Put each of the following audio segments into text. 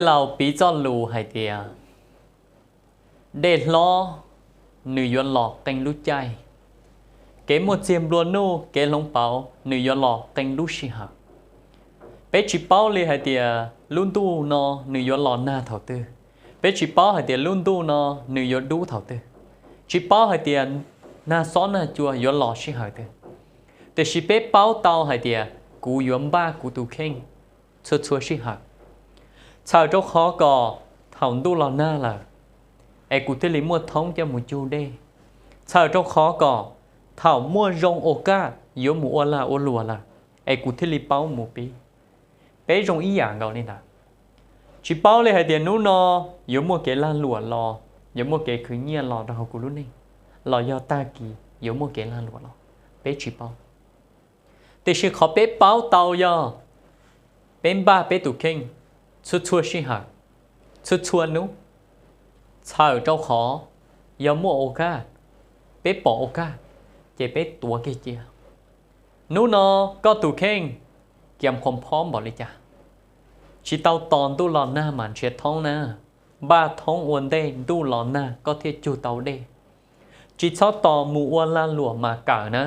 Laus piv txoj lus hais tias, dej hlob nws yuav los qee lub caij, kev muaj txiag nplua nuj, kev hloov pauv nws yuav los qee lub sij hawm. Peb tsis paub li hais tias lub ntuj no nws yuav los nag thaum twg, peb tsis paub hais tias lub ntuj no nws yuav dub thaum twg, tsis paub hais tias nag xob nag cua yuav los sij hawm twg. Tiam sis peb paub tau hais tias kuv yuav npaj kuv tus kheej txhua txhua sij hawm, txhawm rau qhov kom thaum ntuj los nag lawm es kuv thiaj li muaj thoob coj mus cug dej, txhawm rau qhov kom thaum muaj zoo ua kaj yuav mus ua lag ua luam lawm es kuv thiaj li paub mus pib. Peb zoo ib yam nkaus li ntawd, tsis paub li hais tias hnub no yuav muaj kev lag luam los, yuav muaj kev khwv nyiaj los rau hauv kuv lub neej, los yog tag kis yuav muaj kev lag luam los, peb tsis paub. Tiam sis qhov peb paub tau yog peb npaj peb tus kheej txhua txhua sij hawm, txhua txhua hnub, txhawm rau qhov yog muaj ua kaj, peb pom ua kaj, ces peb tuav kiag cia. Hnub no koj tus kheej kiam qhuas phob npaum li cas, tsis tau tos ntuj los nag mas nrhiav thoob na, npaj thoob ua ntej ntuj los nag koj thiaj cug tau dej. Tsis txhob tos mus ua lag luam mas kawm na,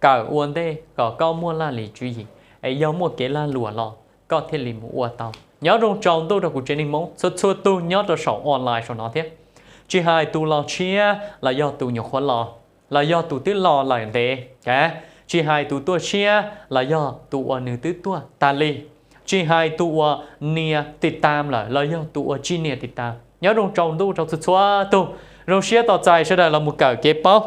kawm ua ntej kom koj muaj laj lim tswv yim, es yog muaj kev lag luam los koj thiaj li mus ua tau. Nyob zoo tsaus ntuj rau kuv tsev neeg Hmoob txhua txhua tug nyob rau saum online saum no thiab, tsis hais tus los tshiab los yog tus nyuam qhuav los, los yog tus twb los lawm ntev, tsis hais tus tuaj tshiab los yog tus uas nws twb tuaj tas li, tsis hais tus uas nias tiv tam lawm los yog tus uas tsis nias tiv tam, nyob zoo tsaus ntuj rau txhua txhua tug. Zoo siab tos txais sawv daws los mus kawm kev paub,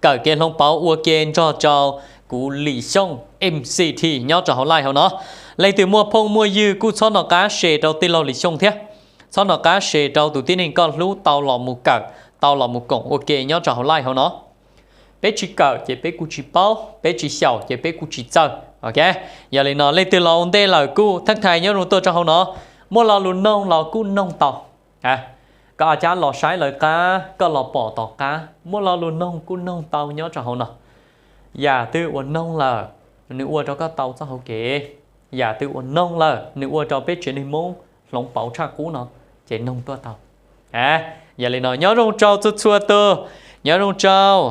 kawm kev hloov pauv ua ke nrog rau kuv Lis Xyooj M C T nyob rau hauv live hauv no. Leej twg muaj phooj muaj ywg kuj txhob nco qab share rau tij laug Lis Xyooj thiab, txhob nco qab share rau tus tib neeg koj hlub tau los mus kawm, tau los mus koom ua ke nyob rau hauv live hauv no. Peb tsis kawm ces peb kuj tsis paub, peb tsis xyaum ces peb kuj tsis txawj, ok. Yog li no leej twg los ua ntej lawm kuj thab thais nyob zoo tuaj rau hauv no, muaj lo lus noog los kuj noog tau. Koj a cab los saib lawv qab, koj los pom tom qab, muaj lo lus noog kuj noog tau nyob rau hauv no. Yam twg uas noog lawm, nws ua rau koj tau txoj hauv kev, yam twg uas noog lawm nws ua rau peb tsev neeg Hmoob hloov pauv tshaj qub no, ces noog tuaj tau. Yog li no nyob zoo rau txhua txhua tug, nyob zoo rau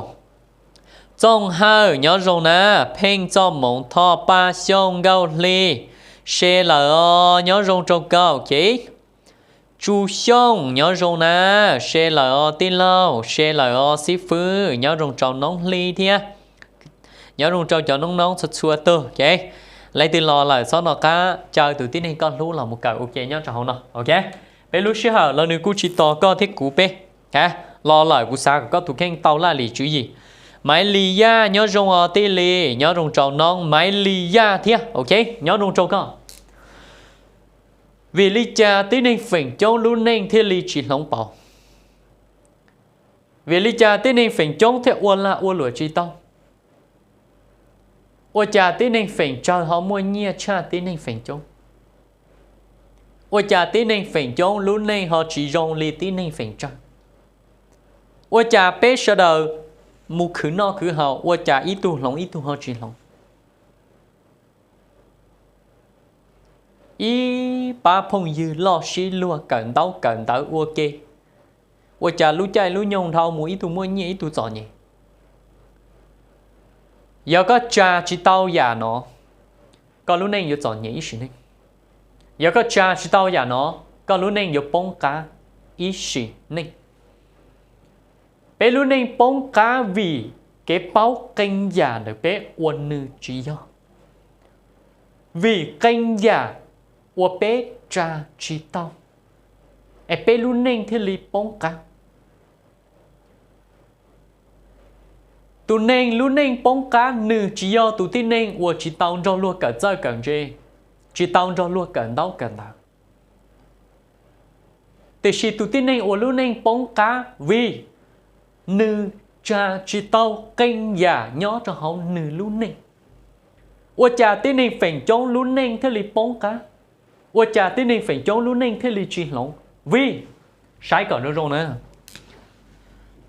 Txooj Hawj nyob zoo na, Pheej Txoj Moov Thoj Paj Xyooj Nkauj Hli, share lawm os, nyob zoo rau koj, ok. Tsu Xyooj nyob zoo na, share lawm os tij laug, share lawm os xib fwb, nyob zoo rau Noob Hli thiab. Nyob zoo rau cov noob noob txhua txhua tug, ok. Leej twg los lawm txhob nco qab caw tus tib neeg koj hlub los mus kawm ua ke nyob rau hauv no, ok. Peb lub sij hawm los nws kuj tsis tos koj thiab kuv peb, los lawm kuv xav kom koj tus kheej tau laj lim tswv yim. Maiv Lis Yaj nyob zoo os tij Lis, nyob zoo rau noob Maiv Lis Yaj thiab, ok, nyob zoo rau koj. Vim li cas tib neeg feem coob lub neej thiaj li tsis hloov pauv? Vim li cas tib neeg feem coob thiaj ua lag ua luam tsis tau? Ua cas tib neeg feem tsawg ho muaj nyiaj tshaj tib neeg feem coob? Ua cas tib neeg feem coob lub neej ho tsis zoo li tib neeg feem tsawg? Ua cas peb sawv daws mus khwv noj khwv haus ua cas ib tug hloov ib tug ho tsis hloov? Ib pab phooj ywg loj sib luag kawm ntaub kawm ntawv ua ke, ua cas lub caij lub nyoog dhau mus ib tug muaj nyiaj ib tug txom nyem? Yog koj tsa tsis tau yam no, koj lub neej yuav txom nyem ib sim neej. Yog koj tsa tsis tau yam no, koj lub neej yuav poob qab ib sim neej. Peb lub neej poob qab vim kev paub qee yam ntawm peb ua nws tsis yog, vim qee yam uas peb tsa tsis tau, es peb lub neej thiaj li poob qab. Tus neeg lub neej poob qab nws tsis yog tus tib neeg uas tsis tau nrog luag kawm txawj kawm ntse, tsis tau nrog luag kawm ntaub kawm ntawv. Tiam sis tus tib neeg uas lub neej poob qab vim nws tsa tsis tau qee yam nyob rau hauv nws lub neej. Ua cas tib neeg feem coob lub neej thiaj li poob qab? Ua cas tib neeg feem coob lub neej thiaj li tsis hloov? Vim, saib kom zoo zoo na,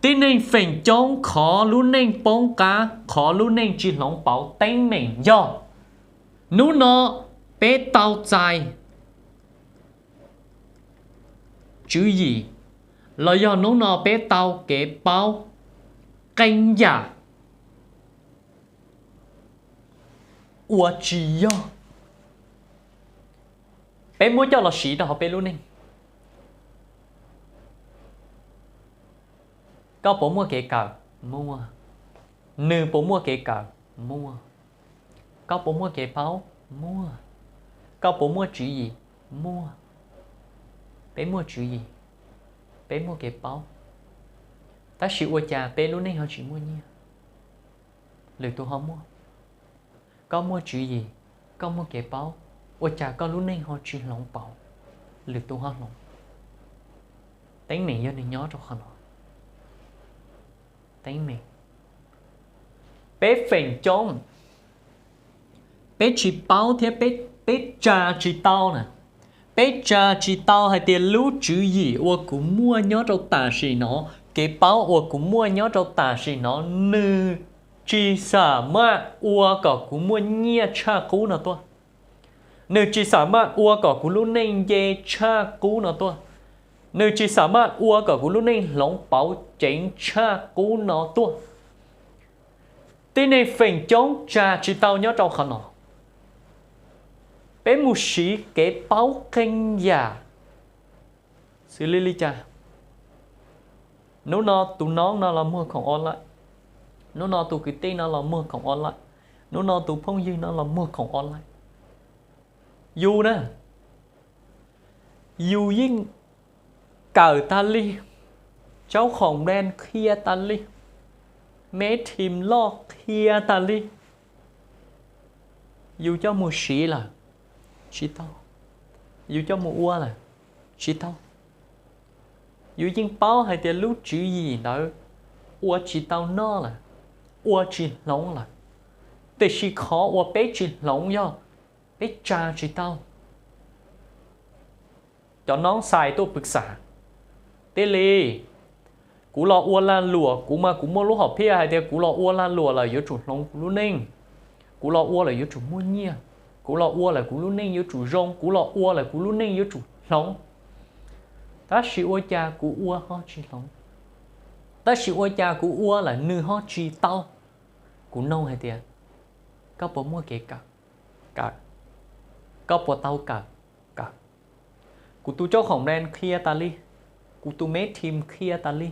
tib neeg feem coob qhov lub neej poob qab, qhov lub neej tsis hloov pauv teeb meem yog hnub no peb tau txais tswv yim, los yog hnub no peb tau kev paub qee yam uas tsis yog, peb muab coj los siv rau hauv peb lub neej. Koj puas muaj kev kawm? Muaj. Nws puas muaj kev kawm? Muaj. Koj puas muaj kev paub? Muaj. Koj puas muaj tswv yim? Muaj. Peb muaj tswv yim, peb muaj kev paub, tab sis ua cas peb lub neej ho tsis muaj nyiaj, lwm tus ho muaj? Koj muaj tswv yim, koj muaj kev paub, ua cas koj lub neej ho tsis hloov pauv, lwm tus ho hloov? Teeb meem yog nws nyob rau qhov no. Teeb meem, peb feem coob peb tsis paub thiab peb tsa tsis tau na. Peb tsa tsis tau hais tias lub tswv yim uas kuv muaj nyob rau tam sim no, kev paub uas kuv muaj nyob rau tam sim no, nws tsis xam maj ua kom kuv muaj nyiaj tshaj qub no tuaj. Nws tsis xam maj ua kom kuv lub neej nce tshaj qub no tuaj. Nws tsis xam maj ua kom kuv lub neej hloov pauv ceev tshaj qub no tuaj. Tib neeg feem coob tsa tsis tau nyob rau qhov no. Peb mus siv kev paub qee yam xws li li cas? Hnub no tus noob no los muag khoom online, hnub no tus kwv tij no los muag khoom online, hnub no tus phooj ywg no los muag khoom online. Yus na, yus yeej kawm tas li, tsaub khoom brand qhia tas li, me team loj qhia tas li, yus coj mus siv lawm tsis tau, yus coj mus ua lawm tsis tau. Yus yeej paub hais tias lub tswv yim ntawd ua tsis tau noj lawm, ua tsis hloov lawm, tiam sis qhov uas peb tsis hloov yog peb tsa tsis tau. Cov noob xais tuaj pwv xam, tij li, kuv los ua lag luam, kuv mas kuv muaj lub hom phiaj hais tias kuv los ua lag luam lawm yuav tsum hloov kuv lub neej, kuv los ua lawm yuav tsum muaj nyiaj, kuv los ua lawm kuv lub neej yuav tsum zoo, kuv los ua lawm kuv lub neej yuav tsum hloov. Tab sis ua cas kuv ua ho tsis hloov? Tab sis ua cas kuv ua lawm nws ho tsis tau? Kuv nug hais tias, koj puas muaj kev kawm? Kawm. Koj puas tau kawm? Kawm. Kuv tus tsaub khoom brand qhia tas li, kuv tus me team qhia tas li,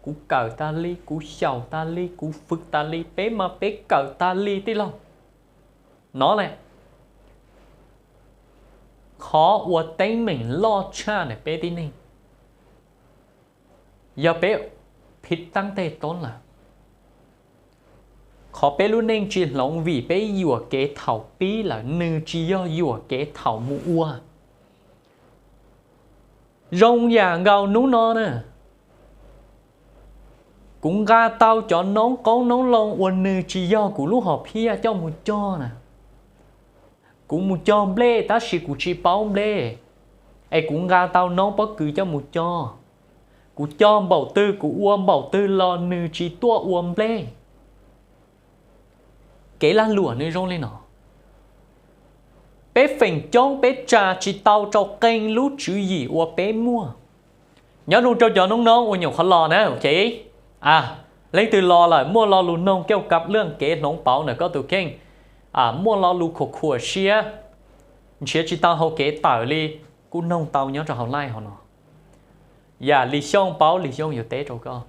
kuv kawm tas li, kuv xyaum tas li, kuv fwm tas li, peb mas peb kawm tas li tij laug. No las, qhov uas teeb meem loj tshaj ntawm peb tib neeg yog peb phiv taab tej toob lawm. Qhov peb lub neej tsis hloov vim peb yuam kev thaum pib lawm, nws tsis yog yuam kev thaum mus ua. Zoo yam nkaus hnub no na, kuv nqa tau cov noob qoob noob loo uas nws tsis yog kuv lub hom phiaj coj mus cog na. Kuv mus cog nplej tab sis kuv tsis paub nplej, es kuv nqa tau noob pob kws coj mus cog. Kuv cog npaum twg kuv ua npaum twg los nws tsis tuaj ua nplej. Kev lag luam nws zoo li no. Peb feem coob peb tsa tsis tau rau qee lub tswv yim uas peb muaj. Nyob zoo rau cov noob noob uas nyuam qhuav los na, ok. Leej twg los lawm muaj lo lus noog kauj kab leej kev hloov pauv ntawm koj tus kheej, muaj lo lus khuam khuam siab, nrhiav tsis tau hau kev tawm li, kuj noog tau nyob rau hauv live hauv no. Yam Lis Xyooj paub Lis Xyooj yuav teb rau koj,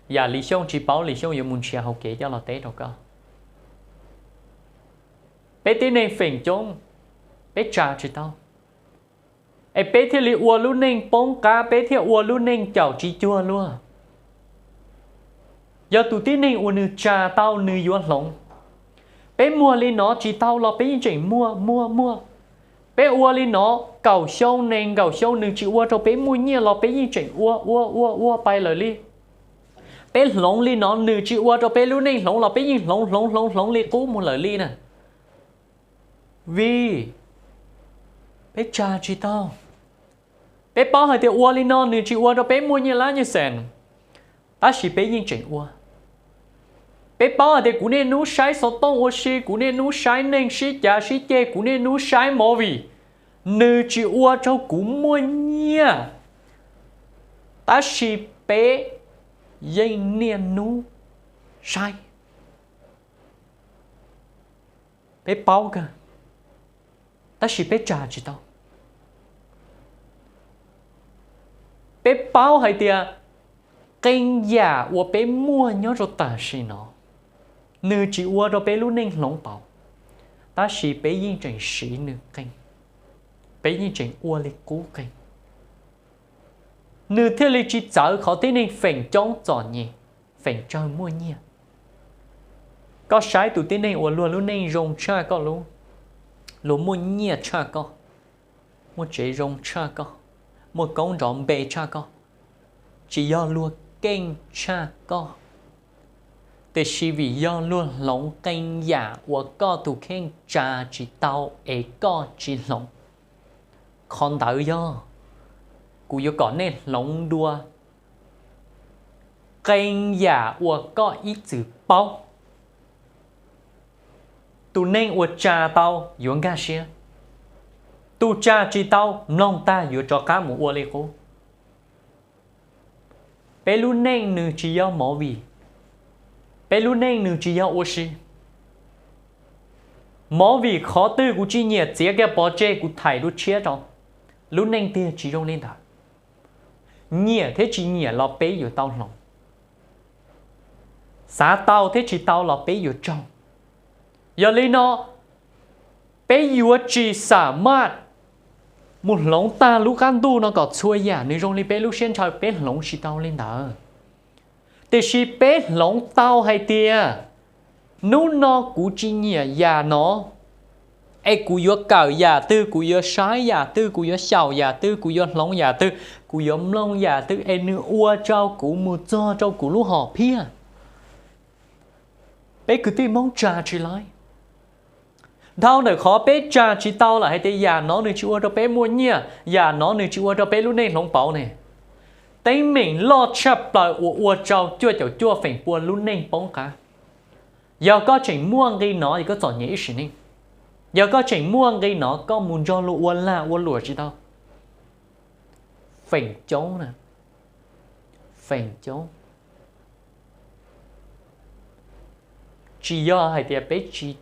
yam Lis Xyooj tsis paub Lis Xyooj yuav mus nrhiav hau kev coj los teb rau koj. Peb tib neeg feem coob, peb tsa tsis tau, es peb thiaj li ua lub neej poob qab, peb thiaj ua lub neej caum tsis cuag luag. Yog tus tib neeg uas nws tsa tau nws yuav hloov. Peb muag li no tsis tau los peb yeej tseem muag muag muag. Peb ua li no kaum xyoo nees nkaum xyoo nws tsis ua rau peb muaj nyiaj los peb yeej tseem ua ua ua ua pais lawm li. Peb hloov li no nws tsis ua rau peb lub neej hloov los peb yeej hloov hloov hloov hloov li qub mus lawm li na. Vim peb tsa tsis tau. Peb paub hais tias ua li no nws tsis ua rau peb muaj nyiaj lab nyiaj xees, tab sis peb yeej tseem ua. Peb paub hais tias kuv niaj hnub saib xov tooj ua si, kuv niaj hnub saib neeg sib cav sib ceg, kuv niaj hnub saib movie, nws tsis ua rau kuv muaj nyiaj. Tab sis peb yeej niaj hnub saib, peb paub kawg, tab sis peb tsa tsis tau. Peb paub hais tias qee yam uas peb muaj nyob rau tam sim no, nws tsis ua rau peb lub neej hloov pauv, tab sis peb yeej tseem siv nws qee, peb yeej tseem ua li qub qee, nws thiaj li tsis txawv qhov tib neeg feem coob txom nyem, feem tsawg muaj nyiaj. Koj saib tus tib neeg uas luag lub neej zoo tshaj koj lub, luag muaj nyiaj tshaj koj, muaj tsev zoo tshaj koj, muaj koob nrov npe tshaj koj, tsis yog luag keej tshaj koj, tiam sis vim yog luag hloov qee yam uas koj tus kheej tsa tsis tau es koj tsis hloov. Qhov ntawd yog kuv yuav kom nej hloov dua qee yam uas koj ib txwm paub. Tus neeg uas tsa tau yuav nkag siab, tus tsa tsis tau mloog tag yuav rov qab mus ua li qub. Peb lub neej nws tsis yog movie, peb lub neej nws tsis yog ua si. Movie qhov twg kuv tsis nyiam txiav kiag pov tseg kuv thaim dua tshiab rau. Lub neej tiag tsis zoo li ntawd. Nyiam thiab tsis nyiam los peb yuav tau hloov, xav tau thiab tsis tau los peb yuav raug. Yog li no, peb yuav tsis xam maj mus hloov tag lub qab ntuj no kom txhua yam nws zoo li peb lub siab ntshaw, peb hloov tsis tau li ntawd. Tiam sis peb hloov tau hais tias hnub no kuv tsis nyiam yam no, es kuv yuav kawm yam twg, kuv yuav saib yam twg, kuv yuav xyaum yam twg, kuv yuav hloov yam twg, kuv yuav mloog yam twg es nws ua rau kuv mus txog rau kuv lub hom phiaj. Peb kwv tij Hmoob tsa tsis laib. Dhau ntawm qhov peb tsa tsis tau lawm hais tias yam no nws tsis ua rau peb muaj nyiaj, yam no nws tsis ua rau peb lub neej hloov pauv ne, teeb meem loj tshaj plaws uas ua rau cuaj caum cuaj feem pua lub neej poob qab. Yog koj tseem muaj nqi no es koj txom nyem ib sim neej. Yog koj tseem muaj nqi no koj mus nrog luag ua lag ua luam tsis tau. Feem coob na, feem coob. Tsis yog hais tias peb tsis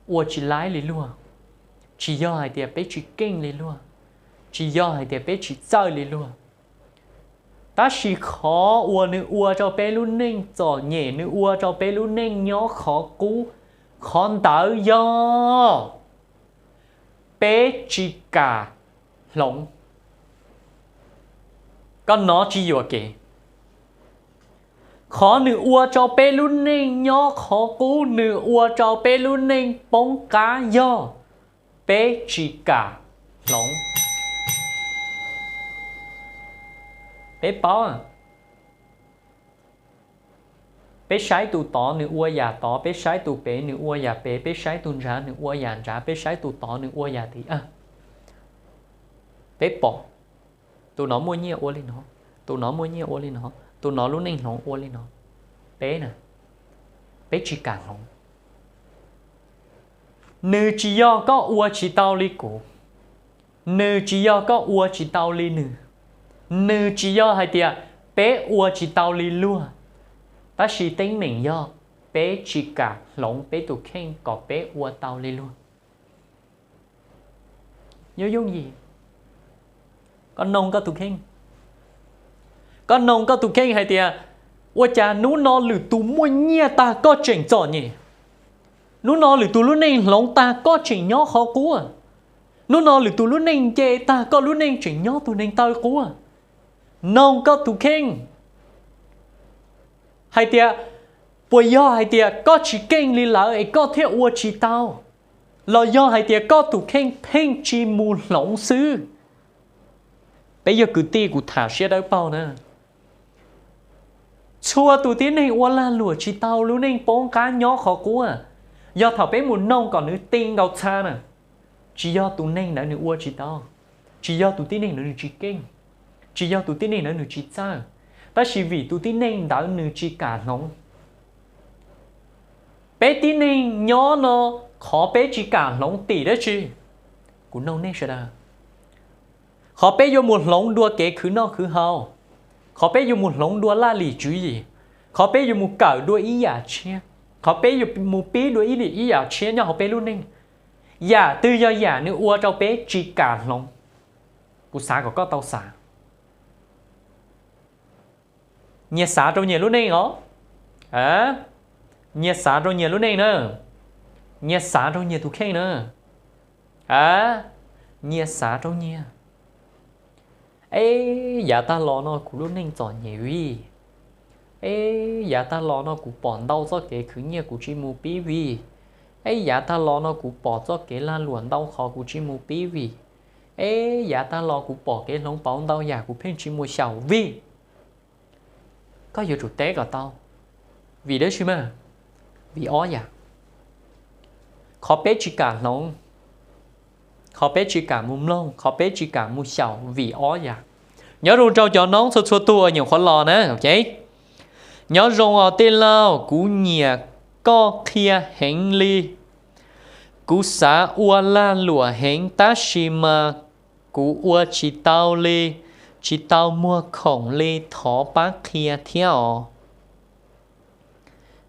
ua tsis laib li luag, tsis yog hais tias peb tsis keej li luag, tsis yog hais tias peb tsis txawj li luag. Tab sis qhov uas nws ua rau peb lub neej txom nyem, nws ua rau peb lub neej nyob qhov qub, qhov ntawd yog peb tsis kam hloov. Koj nov tsis yuam kev. Qhov nws ua rau peb lub neej nyob qhov qub, nws ua rau peb lub neej poob qab yog peb tsis kam hloov. Peb paub, peb saib tus tod nws ua yam tod, peb saib tus pem nws ua yam pem, peb saib tus nrad nws ua yam nrad, peb saib tus tod nws ua yam tid. Peb pom tus no muaj nyiaj ua li no, tus no muaj nyiaj ua li no, tus no lub neej hloov ua li no. Peb na, peb tsis kam hloov. Nws tsis yog koj ua tsis tau li kuv, nws tsis yog koj ua tsis tau li nws, nws tsis yog hais tias peb ua tsis tau li luag, tab sis teeb meem yog peb tsis kam hloov peb tus kheej kom peb ua tau li luag. Nyob yooj yim, koj noog koj tus kheej, koj noog koj tus kheej hais tias, ua cas hnub no lwm tus muaj nyiaj tag koj tseem txom nyem? Hnub no lwm tus lub neej hloov tag koj tseem nyob qhov qub? Hnub no lwm tus lub neej nce tag koj lub neej tseem nyob tus neeg taw qub? Noog koj tus kheej hais tias, puas yog hais tias koj tsis keej li lawv es koj thiaj ua tsis tau, los yog hais tias koj tus kheej pheej tsis mus hloov xwb? Peb yog kwv tij kuv tham siab dawb paug na. Txhua tus tib neeg ua lag luam tsis tau lub neej poob qab nyob qhov qub, yog thaum peb mus noog kom nws ti nkaus txha na, tsis yog tus neeg ntawd nws ua tsis tau, tsis yog tus tib neeg ntawd nws tsis keej, tsis yog tus tib neeg ntawd nws tsis txawj, tab sis vim tus tib neeg ntawd nws tsis kam hloov. Peb tib neeg nyob no, qhov peb tsis kam hloov tim dab tsi? Kuv noog nej sawv daws, qhov peb yuav mus hloov dua kev khwv noj khwv haus, Qhov peb yuav mus hloov dua laj lim tswv yim, qhov peb yuav mus kawm dua ib yam tshiab, qhov peb yuav mus pib dua ib yam tshiab nyob hauv peb lub neej, yam twg yog yam nws ua rau peb tsis kam hloov? Kuv xav kom koj tau xav. Nyias xav rau nyias lub neej os. Nyias xav rau nyias lub neej na. Nyias xav rau nyias tus kheej na. Nyias xav rau nyias. Eb, yav tag los no kuv lub neej txom nyem vij. Eb, yav tag los no kuv pom ntau txoj kev khwv nyiaj kuv tsis mus pib vij. Eb, yav tag los no kuv pom txoj kev lag luam ntau qhov kuv tsis mus pib vij. Eb, yav tag los kuv pom kev hloov pauv ntau yam kuv pheej tsis mus xyaum vij. Koj yuav tsum teb kom tau. Vim dab tsi mas? Vim ob yam. Qhov peb tsis kam hloov, qhov peb tsis kam mus mloog, qhov peb tsis kam mus xyaum vim ob yam. Nyob zoo rau cov noob txhua txhua tus uas nyuam qhuav los na. Nyob zoo os tij laug, kuv nyiam koj qhia heev li. Kuv xav ua lag luam heev tab sis mas kuv ua tsis tau li, tsis tau muag khoom li, thov pab qhia thiab os.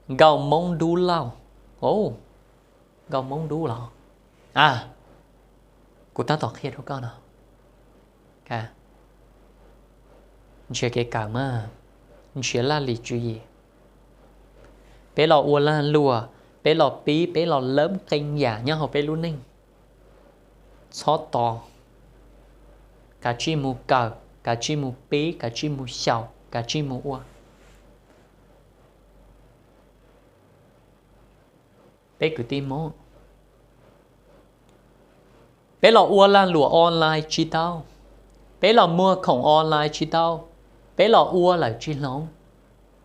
Nkauj Moob Dub Lauj. Nkauj Moob Dub los? A, kuv tab tom qhia rau koj no. Nrhiav kev kawm mas, nrhiav laj lim tswv yim. Peb los ua lag luam, peb los pib, peb los lab qee yam nyob hauv peb lub neej. Txhob tos, kav tsij mus kawm, kav tsij mus pib, kav tsij mus xyaum, kav tsij mus ua. Peb kwv tij Hmoob, peb los ua lag luam online tsis tau, peb los muag khoom online tsis tau, peb los ua lawm tsis hloov,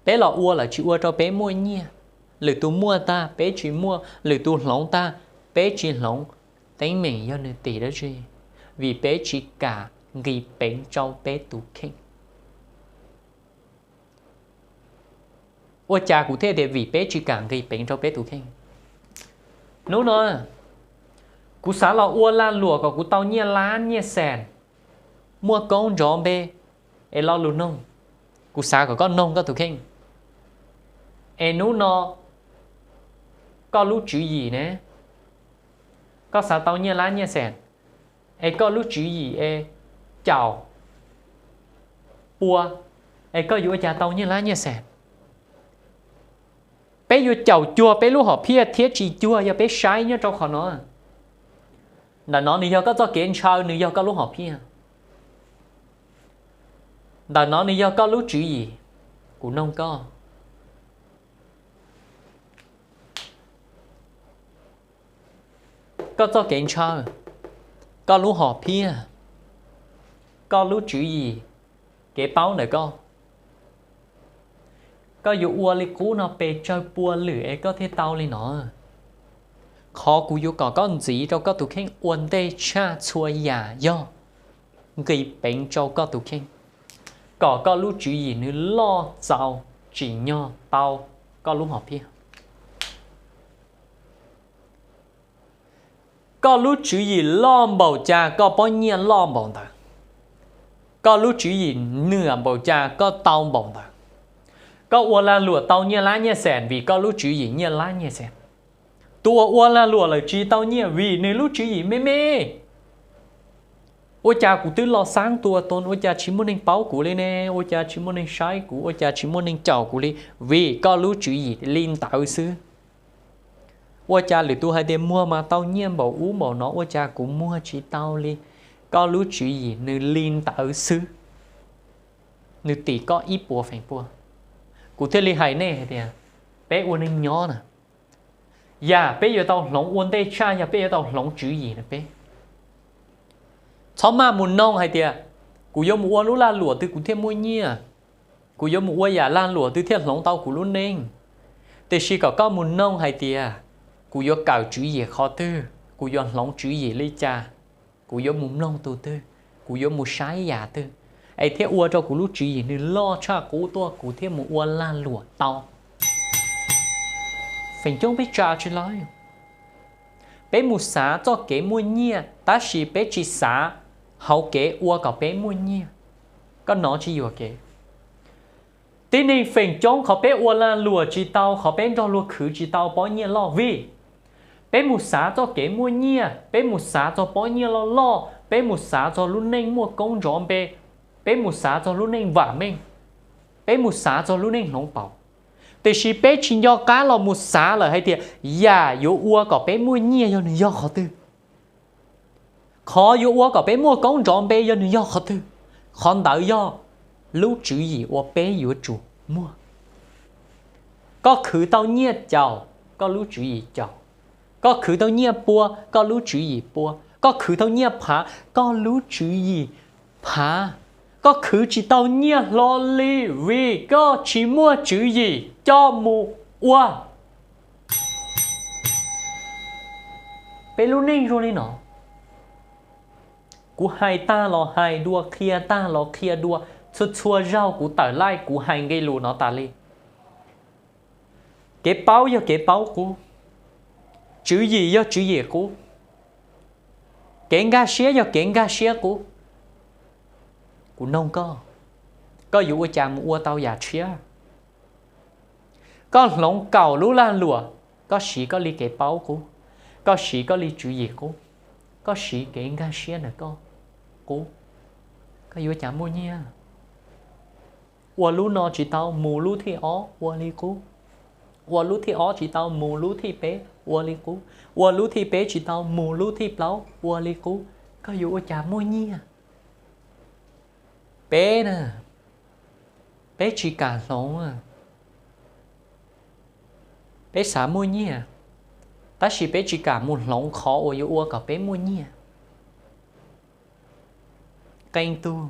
peb los ua lawm tsis ua rau peb muaj nyiaj, lwm tus muaj tag peb tsis muaj, lwm tus hloov tag peb tsis hloov. Teeb meem yog nws tim dab tsi? Vim peb tsis kam nqis peev rau peb tus kheej. Ua cas kuv thiaj tias vim peb tsis kam nqis peev rau peb tus kheej? Hnub no kuv xav los ua lag luam kom kuv tau nyiaj lab nyiaj xees, muaj koob nrov npe, es lo lus noog, kuv xav kom koj noog koj tus kheej. Es hnub no koj lub tswv yim ne, koj xav tau nyiaj lab nyiaj xees, es koj lub tswv yim es caum pua, es koj yuav ua cas tau nyiaj lab nyiaj xees? Peb yuav caum cuag peb lub hom phiaj thiab tsis cuag yog peb saib nyob rau qhov no. Ntawm no nws yog koj txoj kev ntshaw, nws yog koj lub hom phiaj. Ntawm no nws yog koj lub tswv yim. Kuv noog koj, koj txoj kev ntshaw, koj lub hom phiaj, koj lub tswv yim, kev paub ntawm koj, koj yuav ua li qub no pes tsawg pua lwm es koj thiaj tau li no? Qhov kuv yuav kom koj ntxiv rau koj tus kheej ua ntej tshaj txhua yam yog nqis peev rau koj tus kheej, kom koj lub tswv yim nws loj txaus tsim nyog tau koj lub hom phiaj. Koj lub tswv yim loj npaum cas koj pob nyiaj loj npaum ntawd. Koj lub tswv yim nws npaum cas koj tau npaum ntawd. Koj ua lag luam tau nyiaj lab nyiaj xees vim koj lub tswv yim nyiaj lab nyiaj xees. Tus uas ua lag luam lawm tsis tau nyiaj vim nws lub tswv yim me me. Ua cas kuv twb los xab tua tau, ua cas tsis muaj neeg paub kuv li ne? Ua cas tsis muaj neeg saib kuv? Ua cas tsis muaj neeg caum kuv li? Vim koj lub tswv yim li ntawd xwb. Ua cas lwm tus hais tias muag mas tau nyiaj npaum ub npaum no, ua cas kuv muag tsis tau li? Koj lub tswv yim nws li ntawd xwb, nws tim koj ib puas feem pua. Kuv thiaj li hais nej hais tias peb ua neej nyob na, yam peb yuav tau hloov ua ntej tshaj yog peb yuav tau hloov tswv yim na peb. Txhob maj mus noog hais tias kuv yuav mus ua lub lag luam twg kuv thiaj muaj nyiaj, kuv yuav mus ua yam lag luam twg thiaj hloov tau kuv lub neej. Tiam sis kom koj mus noog hais tias kuv yuav kawm tswv yim qhov twg, kuv yuav hloov tswv yim li cas, kuv yuav mus mloog tus twg, kuv yuav mus saib yam twg, es thiaj ua rau kuv lub tswv yim nws loj tshaj qub tuaj kuv thiaj mus ua lag luam tau. Feem coob peb tsa tsis laib. Peb mus xav txoj kev muaj nyiaj tab sis peb tsis xav hauv kev ua kom peb muaj nyiaj. Koj nov tsis yuam kev. Tib neeg feem coob qhov peb ua lag luam tsis tau, qhov peb nrog luag khwv tsis tau pob nyiaj loj vim peb mus xav txoj kev muaj nyiaj, peb mus xav txog pob nyiaj loj loj, peb mus xav txog lub neej muaj koob ntsov npe, peb mus xav txog lub neej vam meej, peb mus xav txog lub neej hloov pauv. Tiam sis peb tsis nco qab los mus xav lawm hais tias yam yuav ua kom peb muaj nyiaj yog nws yog qhov twg. Qhov yuav ua kom peb muaj koob ntsov npe yog nws yog qhov twg. Qhov ntawd yog lub tswv yim uas peb yuav tsum muaj. Koj khwv tau nyiaj caum, koj lub tswv yim caum. Koj khwv tau nyiaj pua, koj lub tswv yim pua. Koj khwv tau nyiaj phav, koj lub tswv yim phav. Koj khwv tsis tau nyiaj hlo li vim koj tsis muaj tswv yim coj mus ua. Peb lub neej zoo li no. Kuv hais tag los hais dua, qhia tag los qhia dua, txhua txhua zaug kuv tawm laij kuv hais nqe lus no tas li. Kev paub yog kev paub qub, tswv yim yog tswv yim qub, kev nkag siab yog kev nkag siab qub. Kuv noog koj, koj yuav ua cas mus ua tau yam tshiab? Koj hloov kaum lub lag luam, koj siv koj li kev paub qub, koj siv koj li tswv yim qub, koj siv kev nkag siab ntawm koj qub, koj yuav cas muaj nyiaj? Ua lub no tsis tau mus lub thib ob ua li qub, ua lub thib ob tsis tau mus lub thib peb ua li qub, ua lub thib peb tsis tau mus lub thib plaub ua li qub, koj yuav ua cas muaj nyiaj? Peb na, peb tsis kam hloov. Peb xav muaj nyiaj, tab sis peb tsis kam mus hloov qhov uas yuav ua kom peb muaj nyiaj. Qee tug,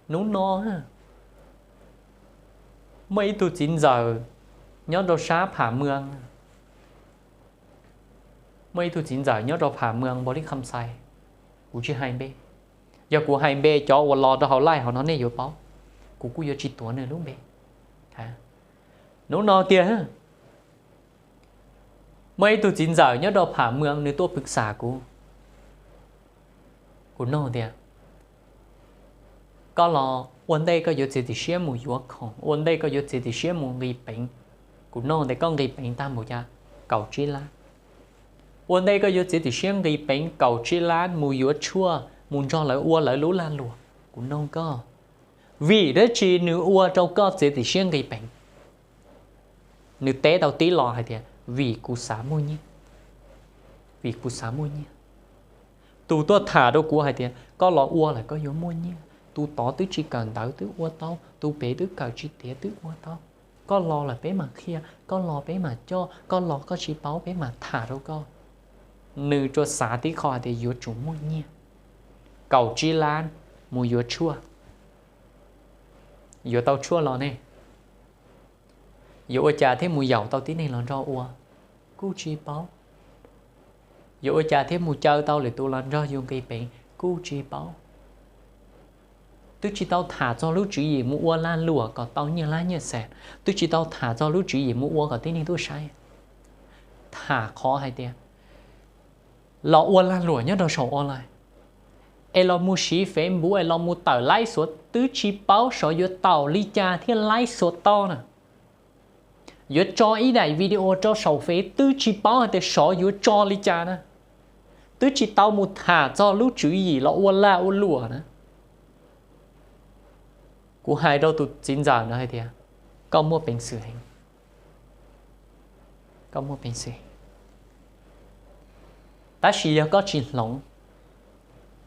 hnub no muaj ib tug txiv ntxawm nyob rau sab Pham Mwas, muaj ib tug txiv ntxawm nyob rau Pham Mwas, Npaus Lis Kham Xais, kuv tsis hais npe. Yog kuv hais npe cov uas los rau hauv live hauv no nej yuav paub, kuv kuj yuav tsis tuav nws lub npe. Hnub no tiag, muaj ib tug txiv ntxawm nyob rau Pham Mwas nws tuaj pw xam kuv. Kuv nug tias, koj los ua ntej koj yuav txiav txim siab mus yuav khoom, ua ntej koj yuav txiav txim siab mus nqis peev. Kuv nug tias koj nqis peev tag npaum cas? Kaum tsib lab. Ua ntej koj yuav txiav txim siab nqis peev kaum tsib lab mus yuav tshuaj mus nrog lawv ua lawv lub lag luam. Kuv nug koj, vim dab tsi nws ua rau koj txiav txim siab nqis peev? Nws teb tau tib lo hais tias vim kuv xav muaj nyiaj, vim kuv xav muaj nyiaj. Tus tuaj tham rau kuv hais tias koj los ua lawm koj yuav muaj nyiaj, tus tod twb tsis kawm ntawv twb ua tau, tus pem twb kawm tsis tiav twb ua tau. Koj los lawm peb mam qhia, koj los peb mam coj, koj los koj tsis paub peb mam tham rau koj. Nws tsuas xav tib qho hais tias yuav tsum muaj nyiaj, kaum tsib lab mus yuav tshuaj. Yuav tau tshuaj los ne, yuav ua cas thiaj mus yaum tau tib neeg los nrog ua? Kuj tsis paub. Yuav ua cas thiaj mus caw tau lwm tus los nrog yus nqis peev? Kuj tsis paub. Twb tsis tau tham txog lub tswv yim mus ua lag luam kom tau nyiaj lab nyiaj xees, twb tsis tau tham txog lub tswv yim mus ua kom tib neeg tuaj saib. Tham qhov hais tias los ua lag luam nyob rau saum online, es los mus siv Facebook es los mus tawm laib xuav, twb tsis paub xyov yuav tawm li cas thiaj laib xuav tau na. Yuav tso ib daim video rau saum Fev twb tsis paub hais tias xyov yuav tso li cas na. Twb tsis tau mus tham txog lub tswv yim los ua lag ua luam na. Kuv hais rau tus txiv ntxawm no hais tias, koj muaj peev xwm heev, koj muaj peev xwm, tab sis yog koj tsis hloov,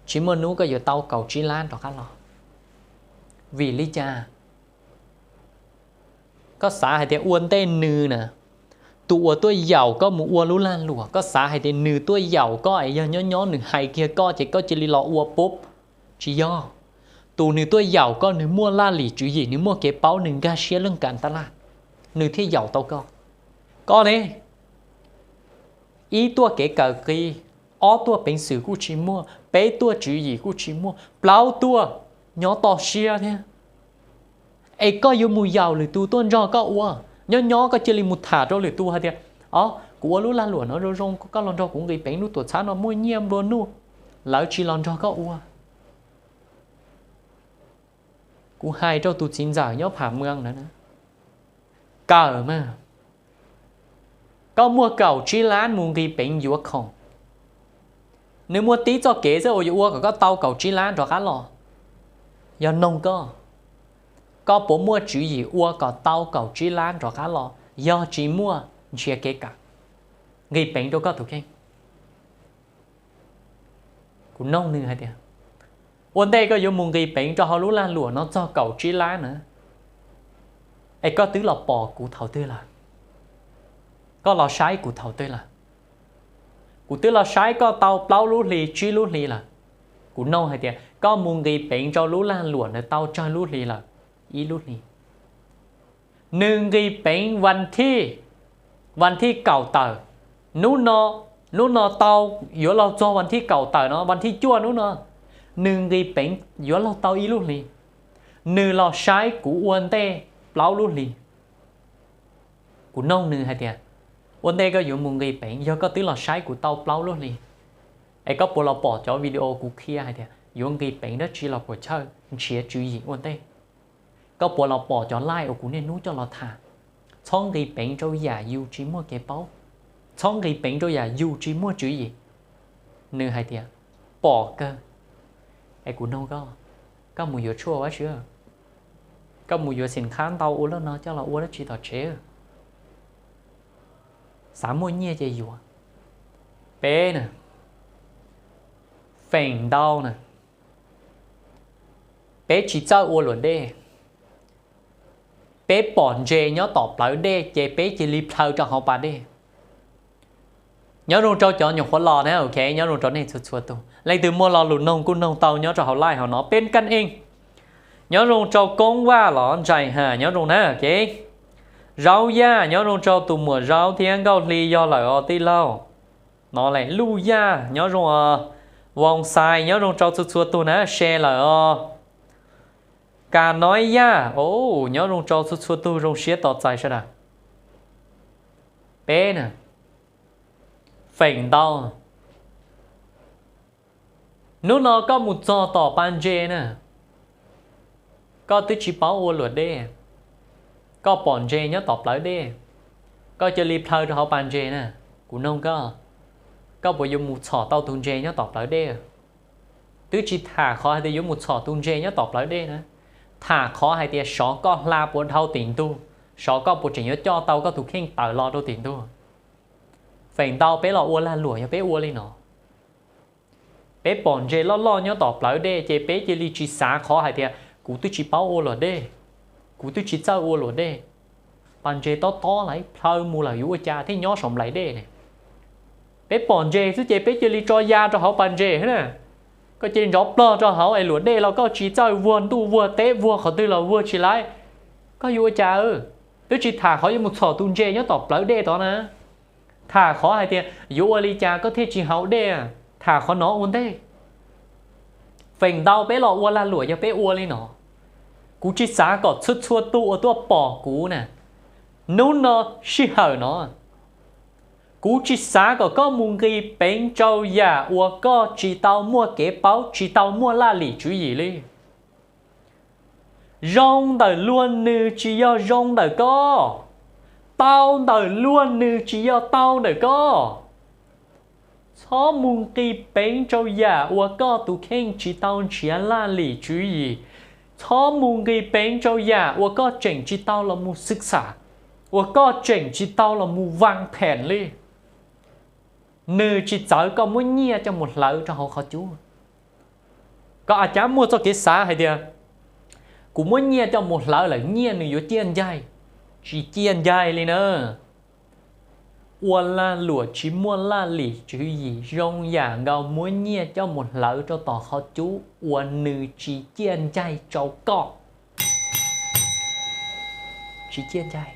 tsis muaj hnub koj yuav tau kaum tsib lab rov qab los. Vim li cas? Koj xav hais tias ua ntej nws na, tus uas tuaj yaum koj mus ua lub lag luam, koj xav hais tias nws tuaj yaum koj es yog nyob nyob nws hais kiag koj ces koj cia li los ua pub? Tsis yog. Tus nws tuaj yaum koj nws muaj laj lim tswv yim, nws muaj kev paub, nws nkag siab leej kam tab laj, nws thiaj yaum tau koj. Koj ne, ib tuaj kev kawm qis, ob tuaj peev xwm kuj tsis muaj, peb tuaj tswv yim kuj tsis muaj, plaub tuaj nyob toj siab thiab. Es koj yuav mus yaum lwm tus tuaj nrog koj ua? Nyob nyob koj cia li mus tham rau lwm tus hais tias, o, kuv ua lub lag luam no zoo zoo, koj los nrog kuv nqis peev, lub tuam txhab no muaj nyiaj nplua nuj. Lawv tsis los nrog koj ua. Kuv hais rau tus txiv ntxawm nyob Pham Mwa ntawd na, kawm mas, koj muaj kaum tsib lab mus nqis peev yuav khoom, nws muaj tib txoj kev xwb uas yuav ua kom koj tau kaum tsib lab nrov qab los. Yog noog koj, koj puas muaj tswv yim ua kom tau kaum tsib lab nrov qab los? Yog tsis muaj, nrhiav kev kawm, nqis peev rau koj tus kheej. Kuv noog nws hais tias, ua ntej koj yuav mus nqis peev rau hauv lub lag luam no txog kaum tsib lab na, es koj twb los pom kuv thaum twg lawm? Koj los saib kuv thaum twg lawm? Kuv twb los saib koj tau plaub lub hli tsib lub hli lawm. Kuv noog hais tias koj mus nqis peev rau lub lag luam ntawd tau tsawg lub hli lawm? Ib lub hli. Nws nqis peev vas thij, vas thij kaum tawm, hnub no, hnub no tau, yuav luag txog vas thij kaum tawm no, vas thij cuaj hnub no, nws nqis peev yuav luag tau ib lub hli. Nws los saib kuv ua ntej plaub lub hli. Kuv noog nws hais tias, ua ntej koj yuav mus nqis peev, yog koj twb los saib kuv tau plaub lub hli, es koj puas los pom cov video kuv qhia hais tias yuav nqis peev dab tsi los puas chawj, nrhiav tswv yim ua ntej? Koj puas los pom cov live uas kuv niaj hnub coj los tham? Txhob nqis peev rau yam yus tsis muaj kev paub, txhob nqis peev rau yam yus tsis muaj tswv yim. Nws hais tias, pom kawg. Es kuv noog koj, koj mus yuav tshuaj ua dab tsi? Koj mus yuav xim khab ntau ua loj no coj los ua dab tsi tom tsev? Xav muaj nyiaj ces yuav. Peb na, feem ntau na, peb tsis txawj ua luam dej. Peb pom ntses nyob tom plawv dej ces peb cia li plhaw rau hauv pas dej. Nyob zoo rau cov nyuam qhuav los na, ok, nyob zoo rau nej txhua txhua tus. Leej twg muaj lo lus noog kuj noog tau nyob rau hauv live hauv no, peb kaj eej. Nyob zoo rau Koob Vaj los Ntsais Ham, nyob zoo na, ok. Zaub Yaj, nyob zoo rau tus muam Zaub thiab Nkauj Hli yog lawm os tij laug. No lawm Luj Yaj, nyob zoo os. Voos Xais, nyob zoo rau txhua txhua tus na, share lawm os. Kas Nob Yaj, nyob zoo rau txhua txhua tus, zoo siab tos txais sawv daws. Peb na, feem ntau, hnub no koj mus txog tom pas ntses na, koj twb tsis paub ua luam dej, koj pom ntses nyob tom plawv dej, koj cia li plhaw rau hauv pas ntses na. Kuv noog koj, koj puas yuav mus txhom tau tus ntses nyob tom plawv dej? Twb tsis tham qhov hais tias yuav mus txhom tus ntses nyob tom plawv dej na, tham qhov hais tias xyov koj hla puas dhau tim ntug, xyov koj puas tseem yuav coj tau koj tus kheej tawm los rau tim ntug. Feem ntau peb los ua lag luam yog peb ua li no. Peb pom ntses loj loj nyob tom plawv dej ces peb cia li tsis xav qhov hais tias kuv twb tsis paub ua luam dej, kuv twb tsis txawj ua luam dej. Pas ntses tob tob lawm, plhaw mus lawm yuav ua cas thiaj nyob saum nplaim dej ne? Peb pom ntses xwb ces peb cia li tso ya rau hauv pas ntses na. Koj cia li ntov plog rau hauv es luam dej los koj tsis txawj vuag ntuj vuag teb vuag qhov twg los vuag tsis laib, koj yuav ua cas? Twb tsis tham qhov yuav mus txhom tus ntses nyob tom plawv dej tod na. Tham qhov hais tias yuav ua li cas koj thiaj tsis haus dej, tham qhov no ua ntej. Feem ntau peb los ua lag luam yog peb ua li no. Kuv tsis xav kom txhua txhua tus uas tuaj pom kuv na, hnub no, sij hawm no, kuv tsis xav kom koj mus nqis peev rau yam uas koj tsis tau muaj kev paub, tsis tau muaj laj lim tswv yim li. Zoo ntawm luag nws tsis yog zoo ntawm koj, tau ntawm luag nws tsis yog tau ntawm koj. Txhob mus nqis peev rau yam uas koj tus kheej tsis tau nrhiav laj lim tswv yim. Txhob mus nqis peev rau yam uas koj tseem tsis tau los mus xwm xam, uas koj tseem tsis tau los mus vaj phem li. Nws tsis txawv koj muab nyiaj coj mus hlawv rau hauv qhov cub. Koj a cab muaj txoj kev xav hais tias, kuv muab nyiaj coj mus hlawv lawm nyiaj nws yuav ciaj ncaig. Tsis ciaj ncaig li na. Ua lag luam tsis muaj laj lim tswv yim zoo yam nkaus muab nyiaj coj mus hlawv rau tom qhov cub uas nws tsis ciaj ncaig rau koj. Tsis ciaj ncaig.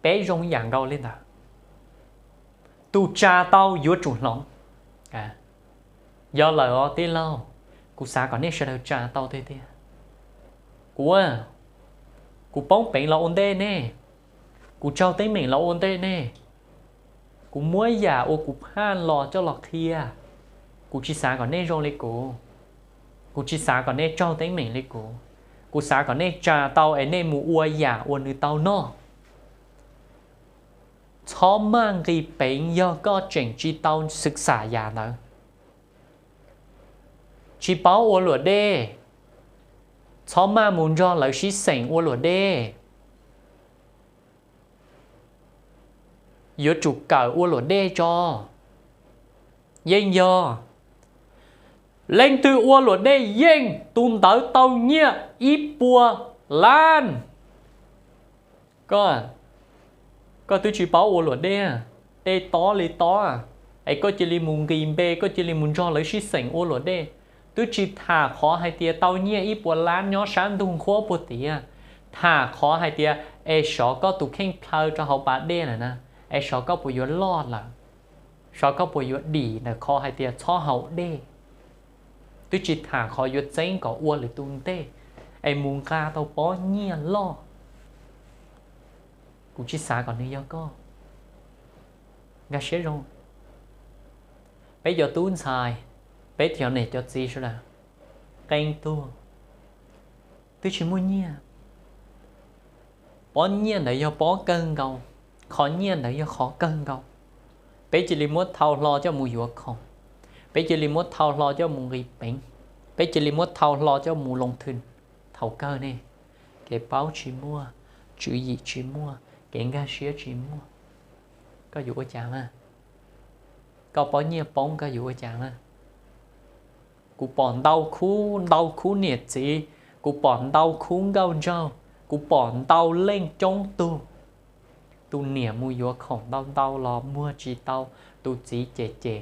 Peb zoo yam nkaus li ntawd. Tus tsa tau yuav tsum hloov. Yog lawm os tij laug, kuv xav kom nej sawv daws tsa tau tiag tiag. Kuv, kuv poob peev los ua ntej nej, kuv raug teeb meem los ua ntej nej. Kuv muab yam uas kuv phaj los coj los qhia. Kuv tsis xav kom nej zoo li kuv. Kuv tsis xav kom nej raug teeb meem li kuv. Kuv xav kom nej tsa tau es nej mus ua yam uas nws tau noj. Txhob maj nqis peev yog koj tseem tsis tau xwm xam yam ntawd. Tsis paub ua luam dej, txhob maj mus nrog lawv sib xeem ua luam dej. Yuav tsum kawm ua luam dej tso. Yeej yog, leej twg ua luam dej yeej tus ntawd tau nyiaj ib puas lab. Koj, koj twb tsis paub ua luam dej, dej tob li tob, es koj cia li mus nqis npe, koj cia li mus nrog lawv sib xeem ua luam dej. Twb tsis tham qhov hais tias tau nyiaj ib puas lab nyob sab ntug nqhuab puag tim, tham qhov hais tias es xyov koj tus kheej plhaw rau hauv pas dej lawm na, es xyov koj puas yuav loj lawm, xyov koj puas yuav dim ntawm qhov hais tias txhob haus dej. Twb tsis tham qhov yuav txeeb kom ua lwm tus ntej es mus nqa tau pob nyiaj loj. Kuv tsis xav kom nws yog koj. Nkag siab zoo, peb cov tub ntxhais, peb cov niam cov txiv sawv daws, qee tug twb tsis muaj nyiaj. Pob nyiaj ntawd yog pob kawg nkaus, qhov nyiaj ntawd yog qhov kawg nkaus. Peb cia li muab thau hlo coj mus yuav khoom, peb cia li muab thau hlo coj mus nqis peev, peb cia li muab thau hlo coj mus loo thwm. Thaum kawg ne, kev paub tsis muaj, tswv yim tsis muaj, kev nkag siab tsis muaj, koj yuav ua cas mas? Koj pob nyiaj poob koj yuav ua cas mas? Kuv pom ntau khub, ntau khub niam txiv, kuv pom ntau khub nkauj nraug, kuv pom ntau leej coob tug. Tus niam mus yuav khoom ntau ntau los muag tsis tau, tus txiv cem cem.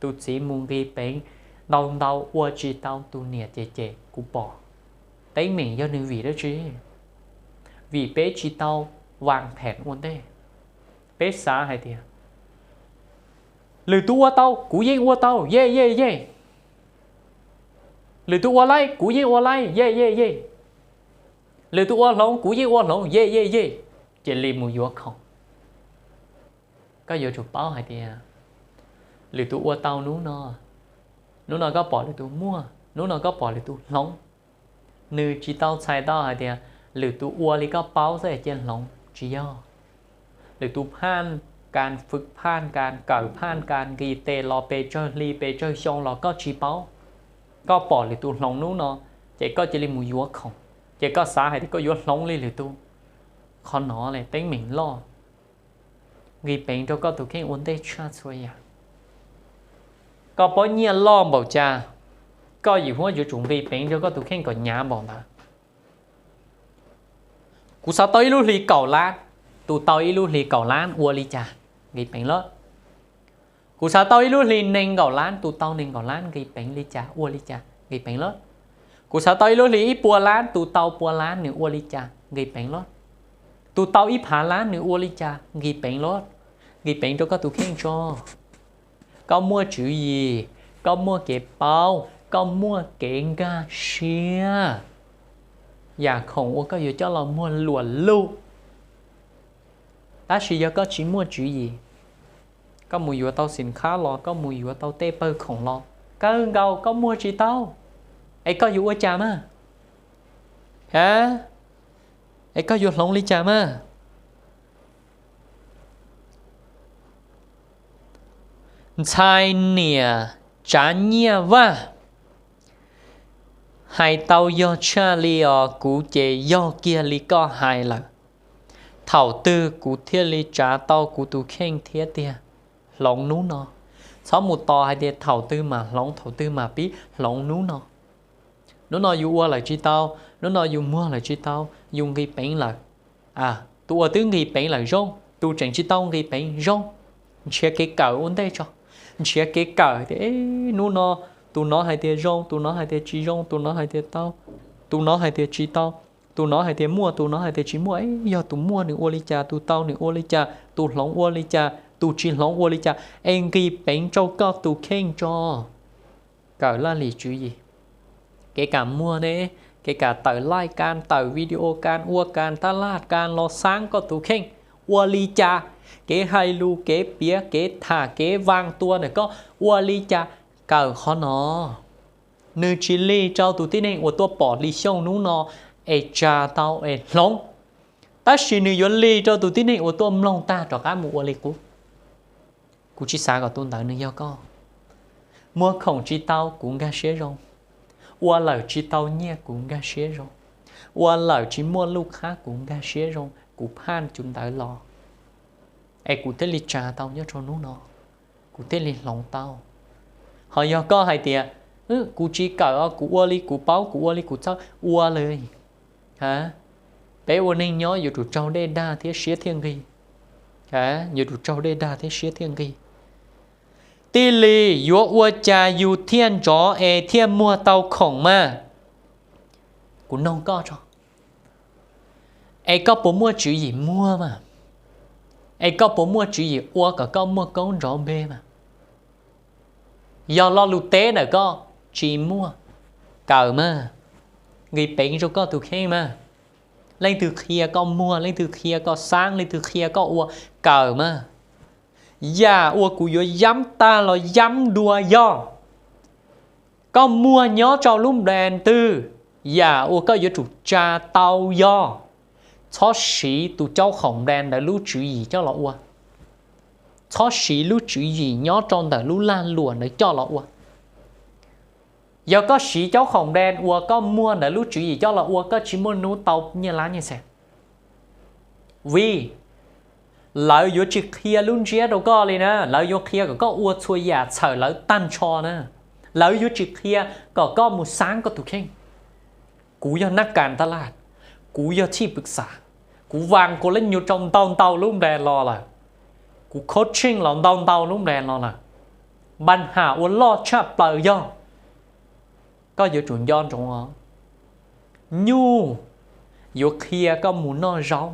Tus txiv mus nqis peev ntau ntau ua tsis tau, tus niam cem cem. Kuv pom teeb meem yog nws vim dab tsi? Vim peb tsis tau vas phem ua ntej. Peb xav hais tias lwm tus ua tau kuv yeej ua tau, ye ye ye. Lwm tus ua laib kuv yeej ua laib, ye ye ye. Lwm tus ua hloov kuv yeej ua hloov, ye ye ye. Cia li mus yuav khoom. Koj yuav tsum paub hais tias lwm tus ua tau hnub no, hnub no koj pom lwm tus muaj, hnub no koj pom lwm tus hloov. Nws tsis tau txhais tau hais tias lwm tus ua li koj paub xwb es cia hloov, tsis yog. Lwm tus phaj kas, fwm phaj kas, kawm phaj kas, nqis tes los pes tsawg hli pes tsawg xyoo los koj tsis paub. Koj pom lwm tus hloov hnub no, ces koj cia li mus yuav khoom, ces koj xav hais tias koj yuav hloov li lwm tus. Qhov no teeb meem loj, nqis peev rau koj tus kheej ua ntej tshaj txhua yam. Koj pob nyiaj loj npaum cas, koj yim huab yuav tsum nqis peev rau koj tus kheej kom hnyav npaum ntawd. Kuv xav tau ib lub hli kaum lab, tus tau ib lub hli kaum lab ua li cas? Nqis peev lawm. Kuv xav tau ib lub hli nees nkaum lab, tus tau nees nkaum lab nqis peev li cas, ua li cas? Nqis peev lawm. Kuv xav tau ib lub hli ib puas lab, tus tau pua lab nws ua li cas? Nqis peev lawm. Tus tau ib phav lab nws ua li cas? Nqis peev lawm. Nqis peev rau koj tus kheej tso. Koj muaj tswv yim, koj muaj kev paub, koj muaj kev nkag siab, yam khoom uas koj yuav coj los muag luam lug. Tab sis yog koj tsis muaj tswv yim, koj mus yuav tau xim khab los, koj mus yuav tau tej pawg khoom los, kawg nkaus koj muag tsis tau, es koj yuav ua cas mas? A, es koj yuav hloov li cas mas? Ntxhais niam Tsav Nyiaj Vaj, hais tau yog tshaj li os, kuv ces yog kiag li koj hais lawm. Thaum twg kuv thiaj li tsav tau kuv tus kheej thiab tiag? Hloov hnub no. Txhob mus tos hais tias thaum twg mam hloov, thaum twg mam pib, hloov hnub no. Hnub no yus ua lawm tsis tau, hnub no yus muag lawm tsis tau, yus nqis peev lawm. Tus uas twb nqis peev lawm zoo, tus tseem tsis tau nqis peev zoo, nrhiav kev kawm ua ntej tso. Nrhiav kev kawm tias hnub no tus no hais tias zoo, tus no hais tias tsis zoo, tus no hais tias tau, tus no hais tias tsis tau, tus no hais tias muaj, tus no hais tias tsis muaj. Yog tus muaj nws ua li cas, tus tau nws ua li cas, tus hloov ua li cas, tus tsis hloov ua li cas, es nqis peev rau koj tus kheej tso. Kawm laj lim tswv yim, kev kam muag ne, kev kam tawm laij kas, tawm video kas, ua kas, tab laj kas los xaab koj tus kheej ua li cas, kev hais lus, kev piav, kev tham, kev vaaj tua ntawm koj ua li cas, kawm qhov no. Nws tsis lig rau tus tib neeg uas tuaj pom hli xyooj hnub no es tsa tau es hloov, tab sis nws yuav lig rau tus tib neeg uas tuaj mloog tag rov qab mus ua li qub. Kuv tsis xav kom tus ntawd nws yog koj. Muag khoom tsis tau, kuv nkag siab zoo. Ua lawm tsis tau nyiaj, kuv nkag siab zoo. Ua lawm tsis muaj luj khab, kuv nkag siab zoo, kuv phaj tus ntawd los, es kuv thiaj li tsa tau nyob rau hnub no, kuv thiaj li hloov tau. Ho yog koj hais tias, kuv tsis kawm os, kuv ua li kuv paub, kuv ua li kuv txawj ua li. Peb ua neej nyob yuav tsum raug dej dag thiab siab thiaj nqig. Yuav tsum raug dej dag thiab siab thiaj nqig. Tij Lis, yuav ua cas yus thiaj ntsov es thiaj muag tau khoom mas? Kuv noog koj tso, es koj puas muaj tswv yim muag mas? Es koj puas muaj tswv yim ua kom koj muaj koob nrov npe mas? Yog lo lus teb ntawm koj tsis muaj, kawm mas, nqis peev rau koj tus kheej mas. Leej twg qhia koj muag, leej twg qhia koj xaab, leej twg qhia koj ua, kawm mas. Yam uas kuv yuav yab tag los yab dua yog koj muag nyob rau lub brand twg, yam uas koj yuav tsum tsa tau yog txhob siv tus caub khoom brand ntawd lub tswv yim coj los ua. Txhob siv lub tswv yim nyob rau ntawm lub lag luam ntawd coj los ua. Yog koj siv caub khoom brand uas koj muag ntawd lub tswv yim coj los ua, koj tsis muaj hnub tau nyiaj lab nyiaj xees. Vim lawv yuav tsis qhia lub ntsiab rau koj li na, lawv yuav qhia kom koj ua txhua yam txhawm lawv tag nrho na. Lawv yuav tsis qhia kom koj mus xaab koj tus kheej. Kuv yog nab kas tab laj, kuv yog thij pwm xav, kuv vas kuv lab nyuag rau ntau ntau lub brand los lawm, kuv coaching los ntau ntau lub brand los lawm. Npa ham uas loj tshaj plaws yog koj yuav tsum nco ntsoov os, nyuj yuav qhia koj mus noj zaub,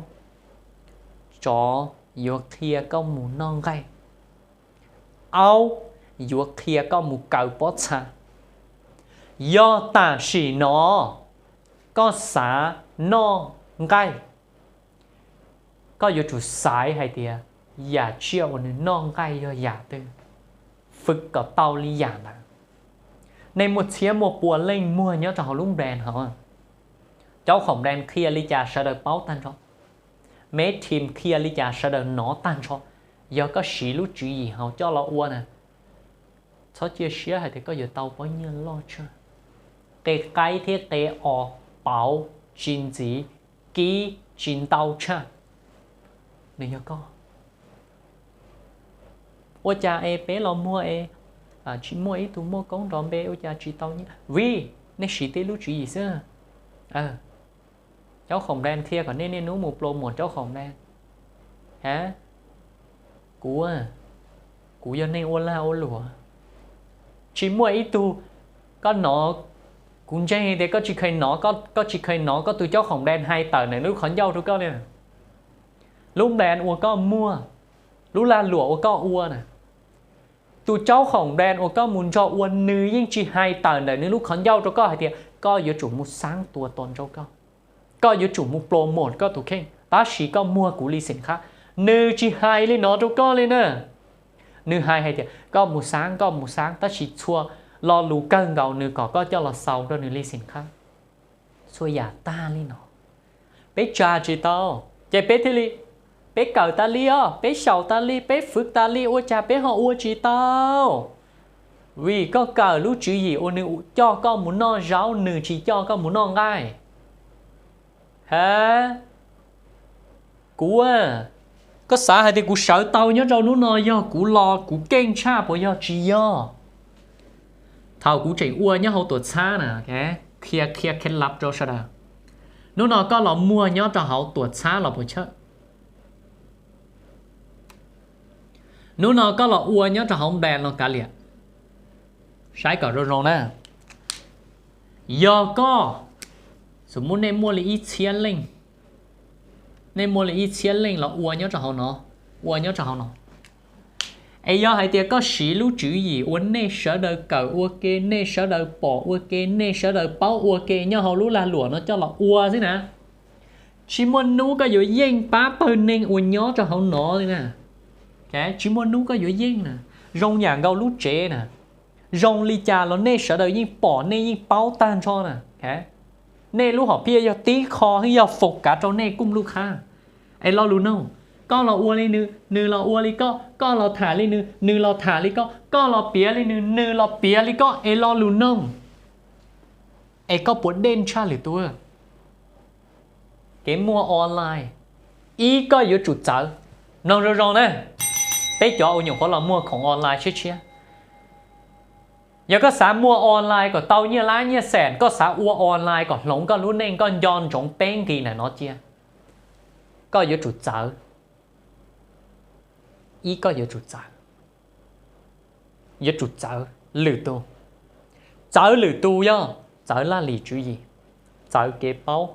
tsov yuav qhia koj mus noj nqaij, aub yuav qhia koj mus kaw pob txha. Yog tam sim no koj xav noj nqaij, koj yuav tsum xaiv hais tias yam tsiaj uas nws noj nqaij yog yam twg, fwm kom tau li yam ntawd. Nej muaj txhiab muaj pua leej muag nyob rau hauv lub brand hauv, caub khoom brand qhia li cas sawv daws paub tag nrho, me team qhia li cas sawv daws hnov tag nrho. Yog koj siv lub tswv yim hauv coj los ua na, txhob cia siab hais tias koj yuav tau pob nyiaj loj tshaj. Qe qaib thiab qe os pauv tsis ntxiv, kib tsis ntau tshaj. Nws yog koj. Ua cas es peb los muag es tsis muaj ib tug muaj koob nrov npe, ua cas tsis tau nyiaj? Vim nej siv tib lub tswv yim xwb. Caub khoom brand qhia kom nej niaj hnub mus promote caub khoom brand. Ha, kuv, kuv yog neeg ua lag ua luam, tsis muaj ib tug, koj hnov, kuv ntseeg tias koj tsis kheev hnov, koj tsis kheev hnov koj tus caub khoom brand hais tawm ntawm lub qhov ncauj rau koj li. Lub brand uas koj muag, lub lag luam uas koj ua na, tus caub khoom brand uas koj mus nrog ua nws yeej tsis hais tawm ntawm nws lub qhov ncauj rau koj hais tias koj yuav tsum mus xaab tua tau nrau koj, koj yuav tsum mus promote koj tus kheej, tab sis koj muag kuv li xeem khab. Nws tsis hais li no rau koj li na. Nws hais hais tias koj mus xaab, koj mus xaab, tab sis txhua lo lus kawg nkaus nws kom koj coj los xaus rau nws li xeem khab. Txhua yam tag li no, peb tsa tsis tau, ces peb thiaj li, peb kawm tas li os, peb xyaum tas li, peb fwv tas li, ua cas peb ho ua tsis tau? Vim koj kawm lub tswv yim uas nws coj koj mus noj zaub, nws tsis coj koj mus noj nqaij. Ha, kuv, koj xav hais tias kuv sawv tau nyob rau hnub no yog kuv los kuv keej tshaj puas yog? Tsis yog. Thaum kuv tseem ua nyob hauv tuam txhab na, qhia qhia khev lab rau sawv daws. Hnub no koj los muag nyob rau hauv tuam txhab los puas chawj? Hnub no koj los ua nyob rau hauv brand los kav liam. Saib kom zoo zoo na. Yog koj, xum muab nej muaj li ib txhiab leej, nej muaj li ib txhiab leej los ua nyob rau hauv no, ua nyob rau hauv no, es yog hais tias koj siv lub tswv yim uas nej sawv daws kawm ua ke, nej sawv daws pom ua ke, nej sawv daws paub ua ke nyob hauv lub lag luam no coj los ua xwb na, tsis muaj hnub koj yuav yeej pab pawg neeg uas nyob rau hauv no li na. Tsis muaj hnub koj yuav yeej na. Zoo yam nkaus lub tsev na, Zoo li cas los nej sawv daws yeej pom, nej yeej paub tag nrho na. Nej lub hom phiaj yog tib qho, yog focus rau nej kuj lub qhab. Es lo lus noog, koj los ua li nws, nws los ua li koj, koj los tham li nws, nws los tham li koj, koj los piav li nws, nws los piav li koj, es lo lus noog, es koj puas dej tshaj lwm tus? Kev muag online, ib, koj yuav tsum txawv. Mloog zoo zoo na, peb cov uas nyuam qhuav los muag khoom online tshiab tshiab, yog koj xav muag online kom tau nyiaj lab nyiaj xees, koj xav ua online kom hloov koj lub neej, koj nco ntsoov peb nqi ntawm no cia. Koj yuav tsum txawv. Ib, koj yuav tsum txawv, yuav tsum txawv lwm tus. Txawv lwm tus yog txawv laj lim tswv yim, txawv kev paub,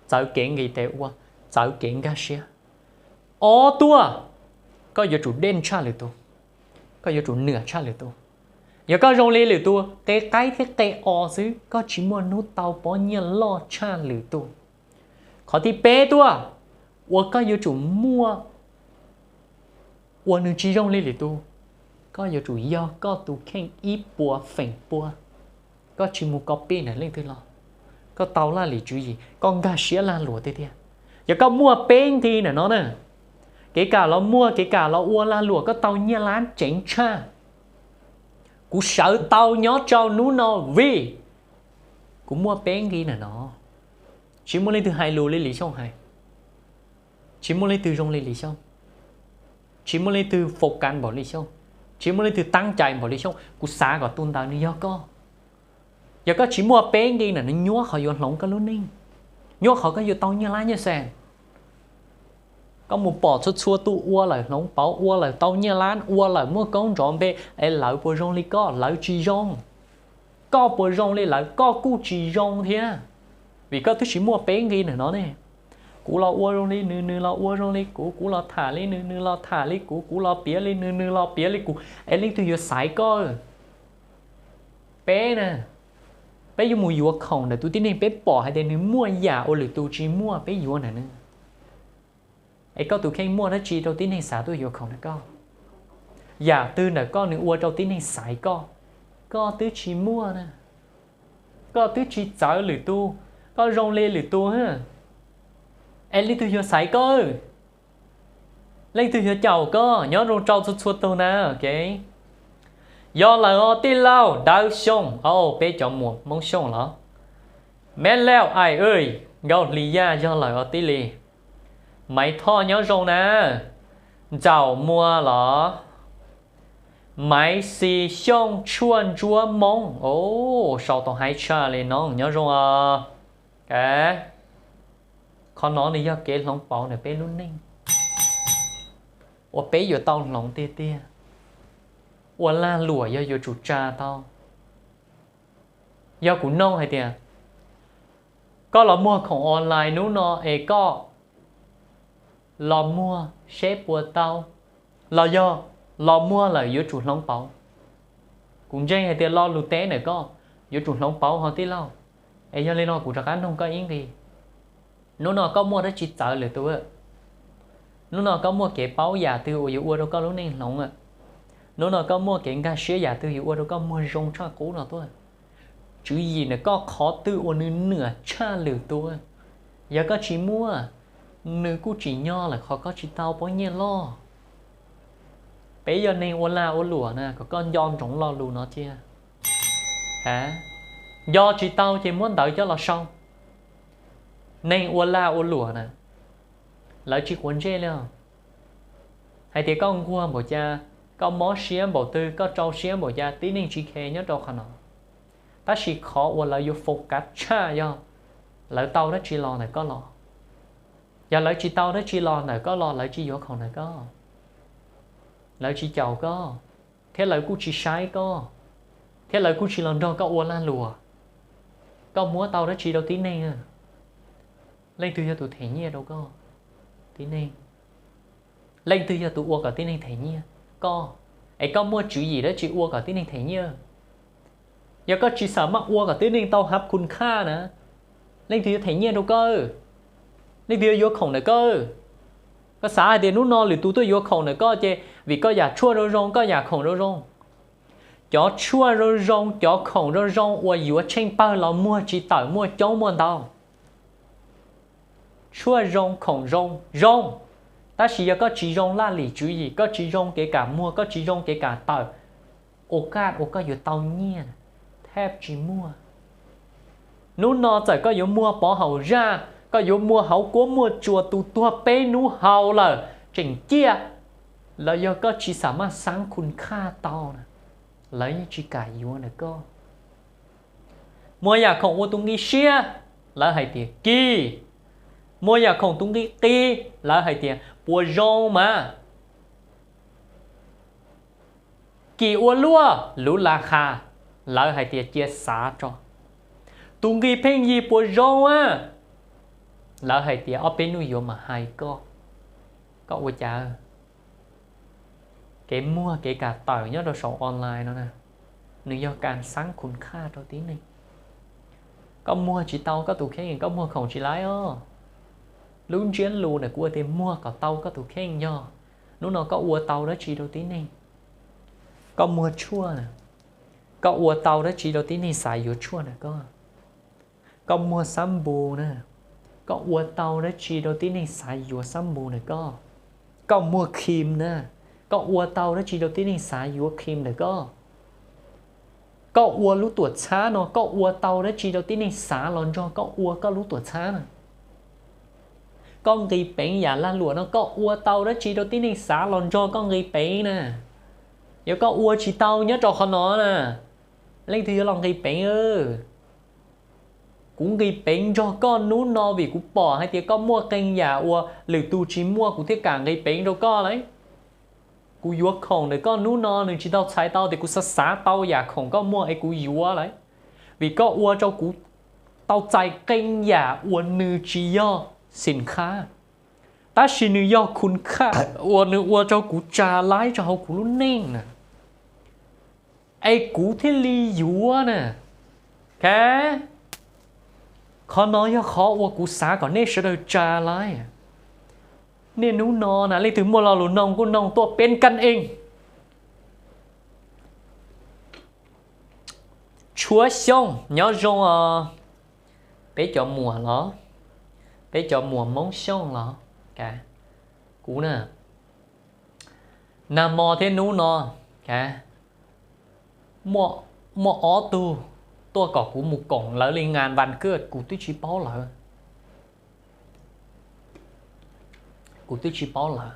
txawv kev nqis tes ua, txawv kev nkag siab. Ob tuaj, koj yuav tsum dej tshaj lwm tus, koj yuav tsum nwam tshaj lwm tus. Yog koj zoo li lwm tus qe qaib thiab qe os xwb, koj tsis muaj hnub tau pob nyiaj loj tshaj lwm tus. Qhov thib peb tuaj, uas koj yuav tsum muaj, uas nws tsis zoo li lwm tus, koj yuav tsum yog koj tus kheej ib puas feem pua. Koj tsis mus copy ntawm leej twg los, koj tau laj lim tswv yim, koj nkag siab lag luam tiag tiag. Yog koj muaj peb nqi ntawm no na, kev kam los muag, kev kam los ua lag luam, koj tau nyiaj lab ceev tshaj. Kuv sawv tau nyob rau hnub no vim kuv muaj peb nqi ntawm no. Tsis muaj leej twg hais lus li Lis Xyooj hais, tsis muaj leej twg zoo li Lis Xyooj, tsis muaj leej twg focus npaum Lis Xyooj, tsis muaj leej twg teeb cai npaum Lis Xyooj. Kuv xav kom tus ntawd nws yog koj. Yog koj tsis muaj peb nqi ntawm no, nyuab qhov yuav hloov koj lub neej, nyuab qhov koj yuav tau nyiaj lab nyiaj xees. Koj mus pom txhua txhua tus ua lawm hloov pauv, ua lawm tau nyiaj lab, ua lawm muaj koob nrov npe, es lawv puas zoo li koj? Lawv tsis zoo. Koj puas zoo li lawv? Koj kuj tsis zoo thiab, vim koj twb tsis muaj peb nqi ntawm no ne. Kuv los ua zoo li nws, nws los ua zoo li kuv, kuv los tham li nws, nws los tham li kuv, kuv los piav li nws, nws los piav li kuv, es leej twg yuav xaiv koj? Peb na, peb yuav mus yuav khoom ntawm tus tib neeg peb pom hais tias nws muaj yam uas lwm tus tsis muaj, peb yuav ntawm nws. Es koj tus kheej muaj dab tsi rau tib neeg xav tuaj yuav khoom ntawm koj? Yam twg ntawm koj nws ua rau tib neeg xaiv koj? Koj twb tsis muaj na, koj twb tsis txawv lwm tus, koj zoo li lwm tus, es leej twg yuav xaiv koj? Leej twg yuav caum koj? Nyob zoo rau txhua txhua tus na. Yog lawm os tij laug Dawb Xyooj, peb cov muam Hmoob Xyooj los. Meb Lauj Aim Wj, Nkauj Hli Yaj yog lawm os tij li. Maiv Thoj nyob zoo na. Ntxaum Muas los. Maiv Xis Xyooj Tshuaj Ntsuab Moob, sau tau hais tshaj li no nyob zoo os. Qhov no nws yog kev hloov pauv ntawm peb lub neej, uas peb yuav tau hloov tiag tiag. Ua lag luam yog yuav tsum tsa tau. Yog kuv nug hais tias koj los muag khoom online hnub no es koj los muag seb puas tau, los yog los muag lawm yuav tsum hloov pauv? Kuv ntseeg hais tias lo lus teb ntawm koj yuav tsum hloov pauv hos tij laug. Es yog li no kuv rov qab nug koj ib nqi, hnub no koj muaj dab tsi txawv lwm tus? Hnub no koj muaj kev paub yam twg uas yuav ua rau koj lub neej hloov? Hnub no koj muaj kev nkag siab yam twg yuav ua rau koj muag zoo tshaj qub no tuaj? Tswv yim ntawm koj qhov twg uas nws nwam tshaj lwm tus? Yog koj tsis muaj, nws kuj tsim nyog lawm qhov koj tsis tau pob nyiaj loj. Peb yog neeg ua lag ua luam na, kom koj nco ntsoov lo lus no cia. Nco tsis tau ces muab ntawv coj los sau. Neeg ua lag ua luam na, lawv tsis quav ntsej li. Hais tias koj nquag npaum cas, koj mob siab npaum twg, koj rau siab npaum cas, tib neeg tsis khe nyob rau qhov no. Tab sis qhov uas lawv yuav focus tshaj yog lawv tau dab tsi los ntawm koj los. Yog lawv tsis tau dab tsi los ntawm koj los, lawv tsis yuav khoom ntawm koj, lawv tsis caum koj, thiab lawv kuj tsis saib koj, thiab lawv kuj tsis los nrog koj ua lag luam. Koj muab tau dab tsi rau tib neeg? Leej twg yog tus them nyiaj rau koj? Tib neeg. Leej twg yog tus ua kom tib neeg them nyiaj? Koj. Es koj muaj tswv yim dab tsi ua kom tib neeg them nyiaj? Yog koj tsis xam maj ua kom tib neeg tau hab khun khaj na, leej twg yuav them nyiaj rau koj? Leej twg yuav yuav khoom ntawm koj? Koj xav hais tias hnub no lwm tus tuaj yuav khoom ntawm koj ces vim koj yam tshuaj zoo zoo, koj yam khoom zoo zoo. Cov tshuaj zoo zoo, cov khoom zoo zoo uas yuav tsheej pawg los muag tsis tawm muaj coob muaj ntau. Tshuaj zoo, khoom zoo, zoo, tab sis yog koj tsis zoo laj lim tswv yim, koj tsis zoo kev kam muag, koj tsis zoo kev kam tawm, ua kaj ua koj yuav tau nyiaj thab tsis muaj. Hnub no txawm koj yuav muag pov haum zaj, koj yuav muag hauv kuab muaj tsuas tus tuag peb hnub hau lawm tseem ciaj, los yog koj tsis xam maj xav khun khaj tau na, lawv yeej tsis kam yuav ntawm koj. Muag yam khoom ua tus nqi siab, lawv hais tias kis. Muag yam khoom tus nqi qis, lawv hais tias puas zoo mas. Kis ua luaj, luv la kha, lawv hais tias cia xav tso. Tus nqi pheej yig puas zoo a, lawv hais tias ob peb hnub yuav mam hais koj. Koj ua cas? Kev muag kev kam tawm nyob rau saum online no na, nws yog kas xav khun khaj rau tib neeg. Koj muag tsis tau koj tus kheej, koj muag khoom tsis laiv os. Lub ntsiab lus ntawm kuv ua tias muag kom tau koj tus kheej yog, hnub no koj ua tau dab tsi rau tib neeg? Koj muag tshuaj, koj ua tau dab tsi rau tib neeg xav yuav tshuaj ntawm koj? Koj muag xab npus na, koj ua tau dab tsi rau tib neeg xav yuav xab npus ntawm koj? Koj muag khim na, koj ua tau dab tsi rau tib neeg xav yuav khim ntawm koj? Koj ua lub tuam txhab no, koj ua tau dab tsi rau tib neeg xav los nrog koj ua koj lub tuam txhab na? Koj nqis peev yam lag luam no, koj ua tau dab tsi rau tib neeg xav los nrog koj nqis peev na? Yog koj ua tsis tau nyob rau qhov no na, leej twg yuav los nqis peev? Kuv nqis peev nrog koj hnub no vim kuv pom hais tias koj muaj qee yam uas lwm tus tsis muaj, kuv thiaj kam nqis peev rau koj lauj. Kuv yuav khoom ntawm koj hnub no nws tsis tau txhais tau tias kuv xav xav tau yam khoom koj muaj es kuv yuav lawm, vim koj ua rau kuv tau txais qee yam uas nws tsis yog xim khab, tab sis nws yog khun khaj uas nws ua rau kuv tsa laib rau hauv kuv lub neej na, es kuv thiaj li yuav na. Qhov no yog qhov uas kuv xav kom nej sawv daws tsa laib. Niaj hnub no na leej twg muaj lo lus noog kuj noog tuaj peb kaj eej. Tshuab Xyooj nyob zoo os. Peb cov muam los, peb cov muam Hmoob Xyooj los, kuv na, nag hmo thiab hnub no, muaj ob tug tuaj kom kuv mus koom lawv li ngan vas kaj kuv twb tsis paub lawv. Kuv twb tsis paub lawv.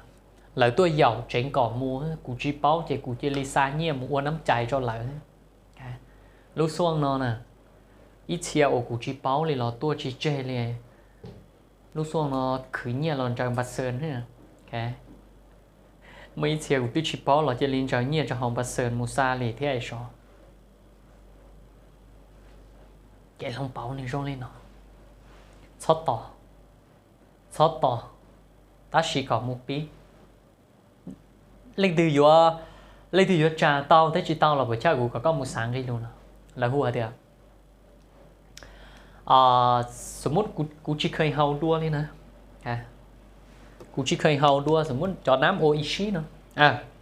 Lawv tuaj yaum tseev kom mus, kuv tsis paub ces kuv cia li xa nyiaj mus ua nab cais rau lawv. Lub xuaj no na, ib txhia uas kuv tsis paub li los tuaj tsis tseg li. Lub xuaj no khwv nyiaj los ntsaws npas xas. Muaj ib txhia kuv twb tsis paub los cia li ntsaws nyiaj rau hauv npas xas mus xa li thiab es sov. Ces hloov pauv nws zoo li no. Txhob tos, txhob tos, tab sis kom mus pib. Leej twg yuav, leej twg yuav tsa tau thiab tsis tau los puas chawj kuv kom koj mus xav nqe lus no. Lawv hu hais tias, xus muj kuv tsis kheev haus dua li na. Kuv tsis kheev haus dua, xus muj cov nab ua ib sib no,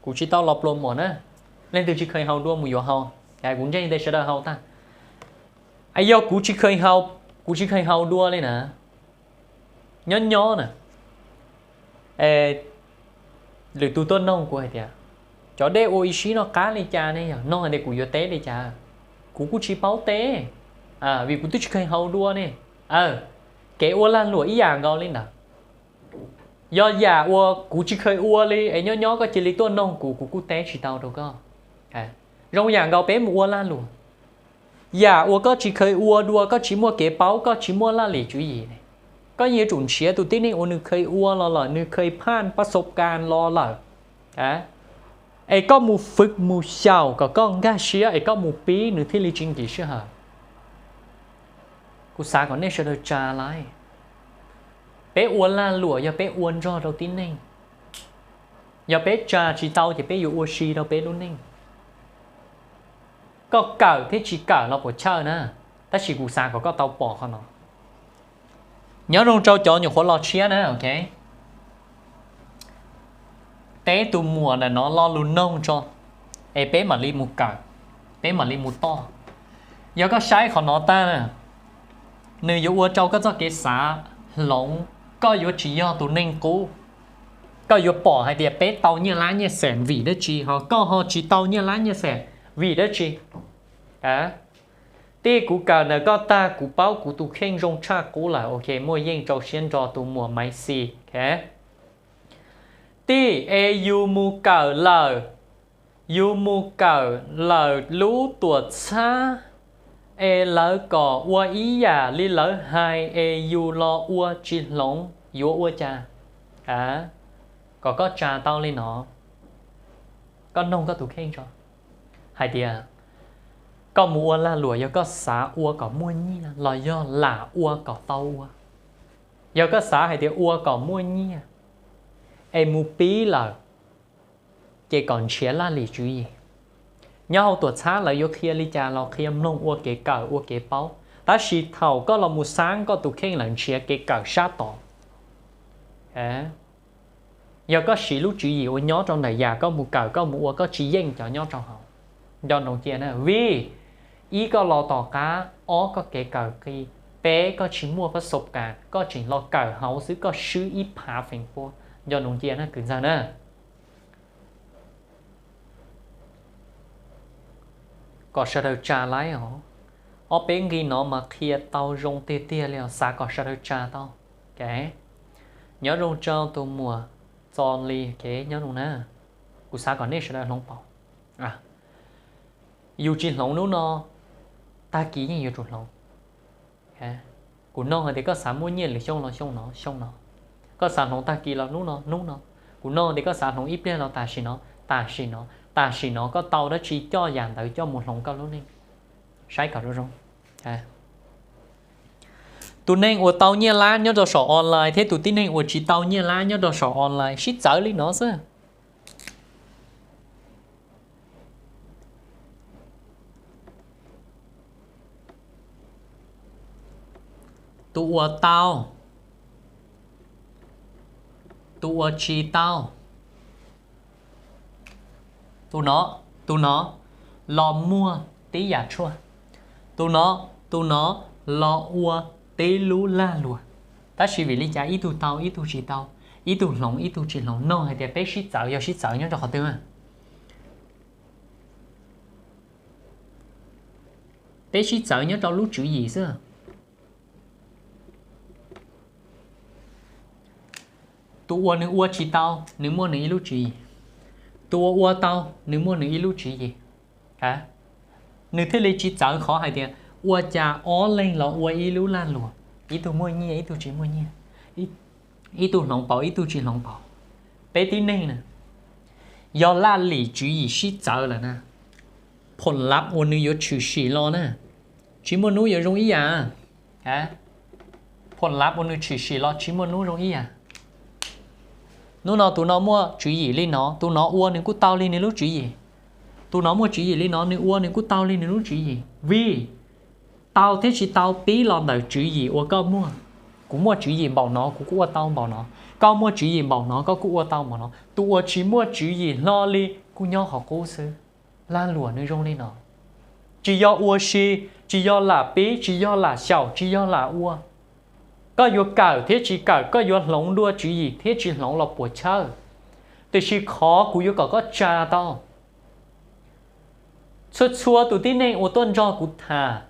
kuv tsis tau los pluas muam na. Leej twg tsis kheev haus dua mus yuav haus, kuv ntseeg tias sawv daws haus tag. Yog kuv tsis kheev haus, kuv tsis kheev haus dua li na. Nyob nyob na, lwm tus tuaj noog kuv hais tias, cov dej ua ib sib no qab li cas ne? Yog noog hais tias kuv yuav teb li cas, kuv kuj tsis paub teb, vim kuv twb tsis kheev haus dua ne. Kev ua lag luam ib yam nkaus li ntawd. Yog yam uas kuv tsis kheev ua li es nyob nyob koj cia li tuaj noog kuv, kuv kuj teb tsis tau rau koj. Zoo yam nkaus peb mus ua lag luam, yam uas koj tsis kheev ua dua, koj tsis muaj kev paub, koj tsis muaj laj lim tswv yim, koj yuav tsum nrhiav tus tib neeg uas nws kheev ua los lawm, nws kheev phaj pas xov kas los lawm, es koj mus fwm mus xyaum kom koj nkag siab es koj mus pib nws thiaj li tsis nkim sij hawm. Kuv xav kom nej sawv daws tsa laib. Peb ua lag luam yog peb ua nrog rau tib neeg. Yog peb tsa tsis tau ces peb yuav ua si rau peb lub neej. Koj kawm thiab tsis kawm los puas chawj na, tab sis kuv xav kom koj tau pom qhov no. Nyob zoo rau cov nyuam qhuav los tshiab na, ok. Teb tus muam ntawm no lo lus noog tso, es peb mam li mus kawm. peb mam li mus toj. Yog koj saib qhov no tag na, nws yuav ua rau koj txoj kev xav hloov, koj yuav tsis yog tus neeg qub. Koj yuav pom hais tias peb tau nyiaj lab nyiaj xees vim dab tsi, ho koj ho tsis tau nyiaj lab nyiaj xees vim dab tsi. Tij, kuv kawm ntawm koj tag kuv paub kuv tus kheej zoo tshaj qub lawm, ok, muaj yeej rau siab nrog tus muam Maiv Xis. Tij, es yus mus kawm lawm, yus mus kawm lawm lub tuam txhab es lawv kom ua ib yam li lawv hais es yus los ua tsis hloov yuav ua cas? Kom koj tsa tau li no, koj noog koj tus kheej tso hais tias koj mus ua lag luam yog koj xav ua kom muaj nyiaj los yog lam ua kom tau ua. Yog koj xav hais tias ua kom muaj nyiaj es mus pib lawm, ces kom nrhiav laj lim tswv yim. Nyob hauv tuam txhab lawv yuav qhia li cas los qhia mloog ua kev kawm ua kev paub, tab sis thaum koj los mus xab koj tus kheej lawm nrhiav kev kawm sab tod. Yog koj siv lub tswv yim uas nyob rau ntawm yam koj mus kawm koj mus ua koj tsis yeej cov nyob rau hauv, nco ntsoov cia na, vim ib koj los tom qab, ob koj kev kawm qis, peb koj tsis muaj pab xauv kas, koj tseem los kawm hauv xwb koj swb ib phav feem pua. Nco ntsoov cia na kwv ntxawg na. Kom sawv daws tsa laib os. Ob peb nqi no mas qhia tau zoo tiag tiag li os, xav kom sawv daws tsa tau. Nyob zoo rau tus muam Txos Lis, nyob zoo na. Kuv xav kom nej sawv daws hloov pauv. Yus tsis hloov hnub no, tag kis yeej yuav tsum hloov. Kuv nug hais tias koj xav muaj nyiaj lwm xyoo los xyoo no, xyoo no. Koj xav hloov tag kis los hnub no, hnub no. Kuv nug tias koj xav hloov ib pliag los tam sim no, tam sim no. Tam sim no koj tau dab tsi coj yam ntawd coj mus hloov koj lub neej. Saib kom zoo zoo. Tus neeg uas tau nyiaj lab nyob rau saum online thiab tus tib neeg uas tsis tau nyiaj lab nyob rau saum online sib txawv li no xwb. Tus uas tau, tus uas tsis tau. Tus no, tus no los muaj tib yam tshuaj. Tus no, tus no los ua tib lub lag luam. Tab sis vim li cas ib tug tau ib tug tsis tau, ib tug hloov ib tug tsis hloov, nug hais tias peb sib txawv yog sib txawv nyob rau qhov twg? Peb sib txawv nyob rau lub tswv yim xwb. Tus uas nws ua tsis tau, nws muaj nws ib lub tswv yim. Tus uas ua tau, nws muaj nws ib lub tswv yim. Nws thiaj li tsis txawv qhov hais tias ua cas ob leeg los ua ib lub lag luam, ib tug muaj nyiaj ib tug tsis muaj nyiaj, ib tug hloov pauv ib tug tsis hloov pauv. Peb tib neeg na, yog laj lim tswv yim sib txawv lawm na, phom lab uas nws yuav tshwm sim los na, tsis muaj hnub yuav zoo ib yam. Phom lab uas nws tshwm sim los tsis muaj hnub zoo ib yam. Hnub no tus no muaj tswv yim li no, tus no ua nws kuj tau li nws lub tswv yim. Tus no muaj tswv yim li no, nws ua nws kuj tau li nws lub tswv yim. Vim tau thiab tsis tau pib los ntawm tswv yim uas koj muaj. Kuv muaj tswv yim npaum no kuv kuj ua tau npaum no, koj muaj tswv yim npaum no koj kuj ua tau npaum no. Tus uas tsis muaj tswv yim hlo li kuj nyob qhov qub xwb. Lag luam nws zoo li no, tsis yog ua si, tsis yog lam pib, tsis yog lam xyaum, tsis yog lam ua. Koj yuav kawm thiab tsis kawm, koj yuav hloov dua tswv yim thiab tsis hloov los puas chawj. Tiam sis qhov kuv yuav kom koj tsa tau, txhua txhua tus tib neeg uas tuaj nrog kuv tham,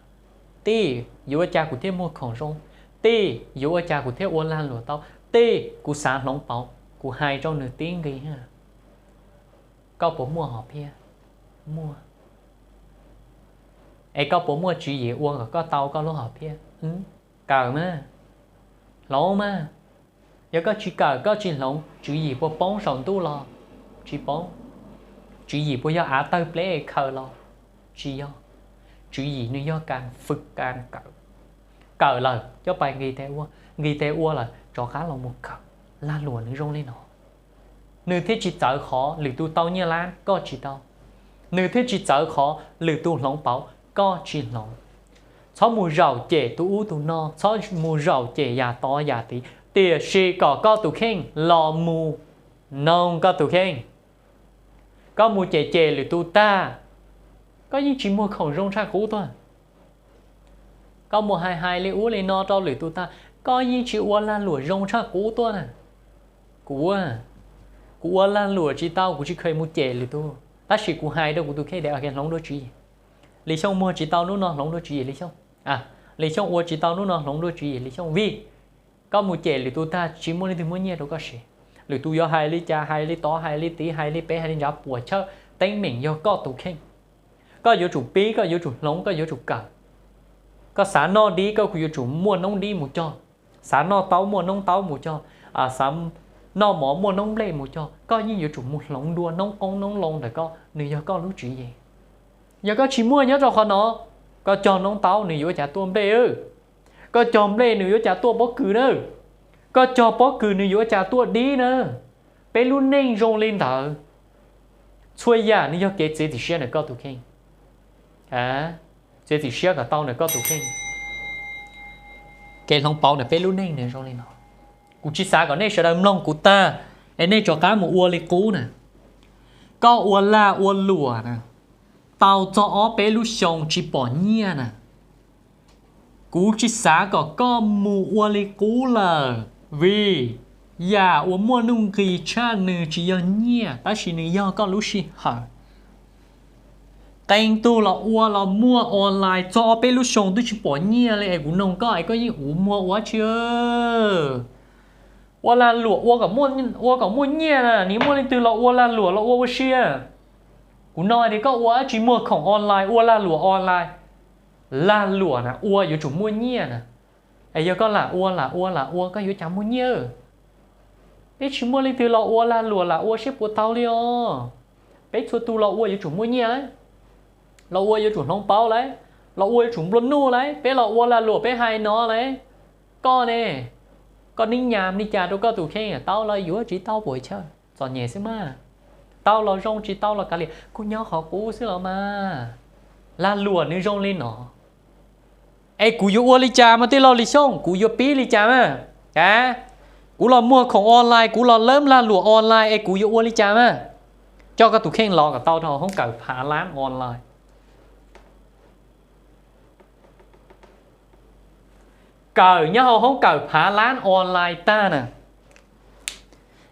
tij, yuav ua cas kuv thiaj muag khoom zoo, tij, yuav ua cas kuv thiaj ua lag luam tau, tij, kuv xav hloov pauv, kuv hais rau nws tib nqi. Koj puas muaj hom phiaj? Muaj. Es koj puas muaj tswv yim ua kom koj tau koj lub hom phiaj? Kawm mas, hloov mas. Yog koj tsis kawm koj tsis hloov, tswv yim puas poob saum ntuj los? Tsis poob. Tswv yim puas yog av tawg pleb khaws los? Tsis yog. Tswv yim nws yog kas fwm kas kawm. Kawm lawm coj pais nqis tes ua, nqis tes ua lawm rov qab los mus kawm. Lag luam nws zoo li no. Nws thiaj tsis txawv qhov lwm tus tau nyiaj lab koj tsis tau. Nws thiaj tsis txawv qhov lwm tus hloov pauv koj tsis hloov. Txhob mus zaum cem tus ub tus no, txhob mus zaum cem yam tod yam tid, tiam sis kom koj tus kheej los mus noog koj tus kheej. Koj mus cem cem lwm tus tag, Koj yeej tsis muag khoom zoo tshaj qub tuaj. Koj mus hais hais li ub li no rau lwm tus tag, koj yeej tsis ua lag luam zoo tshaj qub tuaj na. Kuv, kuv ua lag luam tsis tau, kuv tsis kheev mus cem lwm tus, tab sis kuv hais rau kuv tus kheej tias hloov dua tswv yim. Lis Xyooj muag tsis tau hnub no, hloov dua tswv yim Lis Xyooj. Lis Xyooj ua tsis tau hnub no, hloov dua tswv yim Lis Xyooj, vim koj mus cem lwm tus tag tsis muaj leej twg muab nyiaj rau koj siv. Lwm tus yuav hais li cas, hais li tod, hais li tid, hais li pem, hais li nrad puas chawj, teeb meem yog koj tus kheej. Koj yuav tsum pib, koj yuav tsum hloov, koj yuav tsum kawm. Koj xav noj dib, koj kuj yuav tsum muaj noob dib mus cog. Xav noj taub, muaj noob taub mus cog. Xav noj mov, muaj noob nplej mus cog. Koj yeej yuav tsum mus hloov dua noob qoob noob loo ntawm koj, nws yog koj lub tswv yim. Yog koj tsis muaj nyob rau qhov no, koj cog noob taub nws yuav ua cas tuaj nplej? Koj cog nplej nws yuav ua cas tuaj pob kws na? Koj cog pob kws nws yuav ua cas tuaj dib na? Peb lub neej zoo li ntawd, txhua yam nws yog kev txiav txim siab ntawm koj tus kheej. Txiav txim siab kom tau ntawm koj tus kheej. Kev hloov pauv ntawm peb lub neej nws zoo li no. Kuv tsis xav kom nej sawv daws mloog kuv tag es nej rov qab mus ua li qub na. Koj ua lag ua luam na, tau txog ob peb lub xyoo tsis pom nyiaj na, kuv tsis xav kom koj mus ua li qub lawm, vim yam uas muaj nuj nqis tshaj nws tsis yog nyiaj tab sis nws yog koj lub sij hawm. Qee tug los ua los muag online txog ob peb lub xyoo twb tsis pom nyiaj li es kuv noog koj es koj yeej ua muag ua dab tsi? Ua lag luam ua kom muaj nyiaj na, nim muaj leej twg los ua lag luam los ua ua si? Kuv no tias koj ua dab tsi muag khoom online, ua lag luam online. Lag luam na ua yuav tsum muaj nyiaj na. Es yog koj lam ua lam ua lam ua koj yuav cas muaj nyiaj? Peb tsis muaj leej twg los ua lag luam lam ua siab puas tau li os. Peb txhua tus los ua yuav tsum muaj nyiaj lauj. Los ua yuav tsum hloov pauv lauj. Los ua yuav tsum nplua nuj lauj. Peb los ua lag luam peb hais no lauj. Koj ne, koj neb nyas li cas rau koj tus kheej, tau los yuav tsis tau puas chawj, txom nyem xwb mas. Tau los zoo, tsis tau los kav liam, kuv nyob qhov qub xwb los mas. Lag luam nws zoo li no. Es kuv yuav ua li cas mas tij laug Lis Xyooj, kuv yuav pib li cas mas? Kuv los muag khoom online, kuv los lawb lag luam online es kuv yuav ua li cas mas? Coj koj tus kheej los kom tau rau hoob kawm phav lab online. Kawm nyob hauv hoob kawm phav lab online tag na,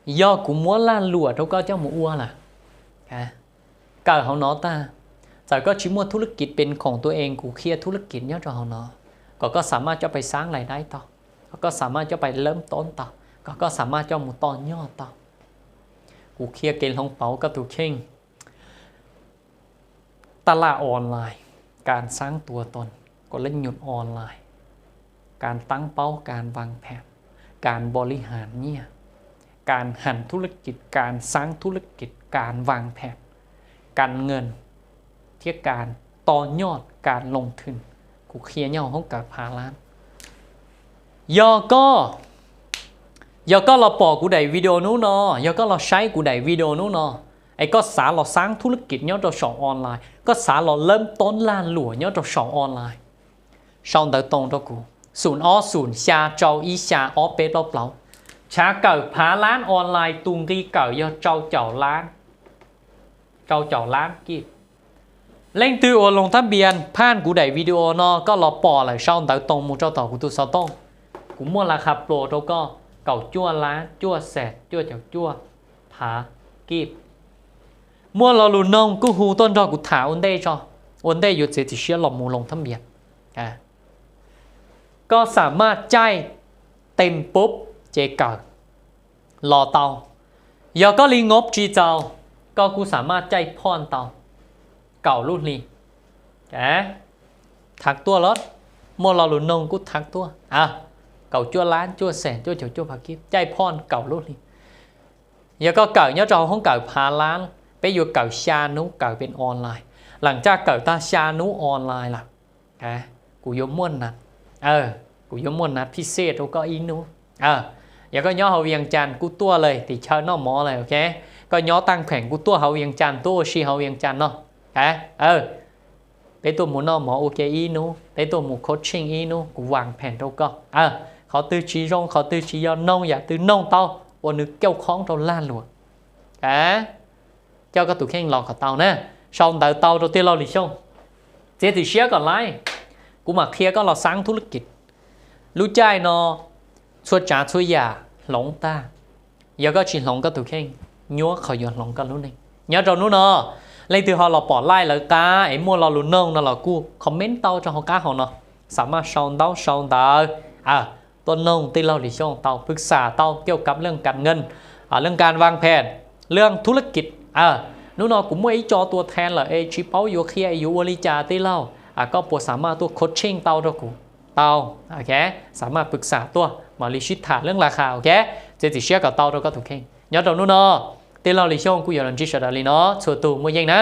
yog kuv muab lag luam rau koj coj mus ua lawm. Kawm hauv no tag, txawm koj tsis muaj thu lwj kis pes khoom tua es kuv qhia thu lwj kis nyob rau hauv no, kom koj xam maj coj pais xaab lais daib tau, kom koj xam maj coj pais lawb toob tau, kom koj xam maj coj mus toj nyoj tau. Kuv qhia kev hloov pauv koj tus kheej. Taj laj online, kas xaab tua toos, kos lej nyum online, kas taab paub, kas vaag phem, kas npaus li has nyiaj, kas has thu lwj kis, kas xaab thu lwj kis, kas vaag phem, kas nkees, thiab kas toj nyoj, kas loo thwm. Kuv qhia nyob hauv hoob kawm phav lab. Yog koj, yog koj los pom kuv daim video hnub no, yog koj los saib kuv daim video hnub no, es koj xav los xaab thu lwj kis nyob rau saum online, koj xav los lawb toob lag luam nyob rau saum online, sau ntawv toos rau kuv, xum ob xum xya rau ib xya ob peb plaub plaub. Tshav kawm phav lab online tus nqi kawm yog rau caum lab, rau caum lab kib. Leej twg uas loos thab npias phaj kuv daim video no koj los pom lawm sau ntawv toos mus rau tom kuv tus xov tooj. Kuv muaj las khas pluas rau koj kaum cuaj lab cuaj xees cuaj caum cuaj phav kib. Muaj lo lus noog kuj hu tuaj nrog kuv tham ua ntej tso, ua ntej yuav txiav txim siab los mus loos thab npias. Koj xam maj caij teem pub ces kawm los tau. Yog koj li ngob tsis txaus, koj kuj xam maj caij phoj tau kaum lub hli. Thav tuaj los, muaj lo lus noog kuj thav tuaj, kaum cuaj lab cuaj xees cuaj caum cuaj phav kib, caij phoj kaum lub hli. Yog koj kawm nyob rau hauv hoob kawm phav lab, peb yuav kawm xya hnub kawm pes online. Lam caj kawm tag xya hnub online lawm, kuv yuav muaj na, kuv yuav muaj na phij xej rau koj ib hnub. Yog koj nyob hauv Vias Cas kuj tuaj lawm, tim chaw noj mov lawm, ok. Koj nyob Taaj Pheem kuj tuaj hauv Vias Cas, tuaj ua si hauv Vias Cas no. Peb tuaj mus noj mov ua ke ib hnub, peb tuaj mus coaching ib hnub, kuv vaag phem rau koj. Qhov twg tsis zoo, qhov twg tsis yog, noog yam twg noog tau, ua nws kauj khoob rau lag luam. Coj koj tus kheej los kom tau na. Sau ntawv tau rau tij laug Lis Xyooj. Txiav txim siab kom laij, kuv mam qhia koj los xaab thub laj kim. Lub caij no txhua tsav txhua yam hloov tag. Yog koj tsis hloov koj tus kheej, nyuaj qhov yuav hloov koj lub neej. Nyob rau hnub no, leej twg ho los pom laij lawv qab es muaj lo lus noog no los kuj comment tau rau hauv qab hauv no, xam maj sau ntaub sau ntawv tuaj noog tij laug Lis Xyooj tau, pwj xam tau kiaj kav leej kas nkeej, leej kas vaj phem, leej thub laj kim. Hnub no kuv muaj ib co tua thee lawm es tsis paub yuav qhia yuav ua li cas tij laug, koj puas xam maj tuaj coaching tau rau kuv? Tau. Xam maj pwj xam tuaj mam li sib tham leej laj qha, ok? Txiav txim siab kom tau rau koj tus kheej. Nyob rau hnub no, tij laug Lis Xyooj kuj yuav los ntsib sawv daws li no, txhua tus muaj yeej na.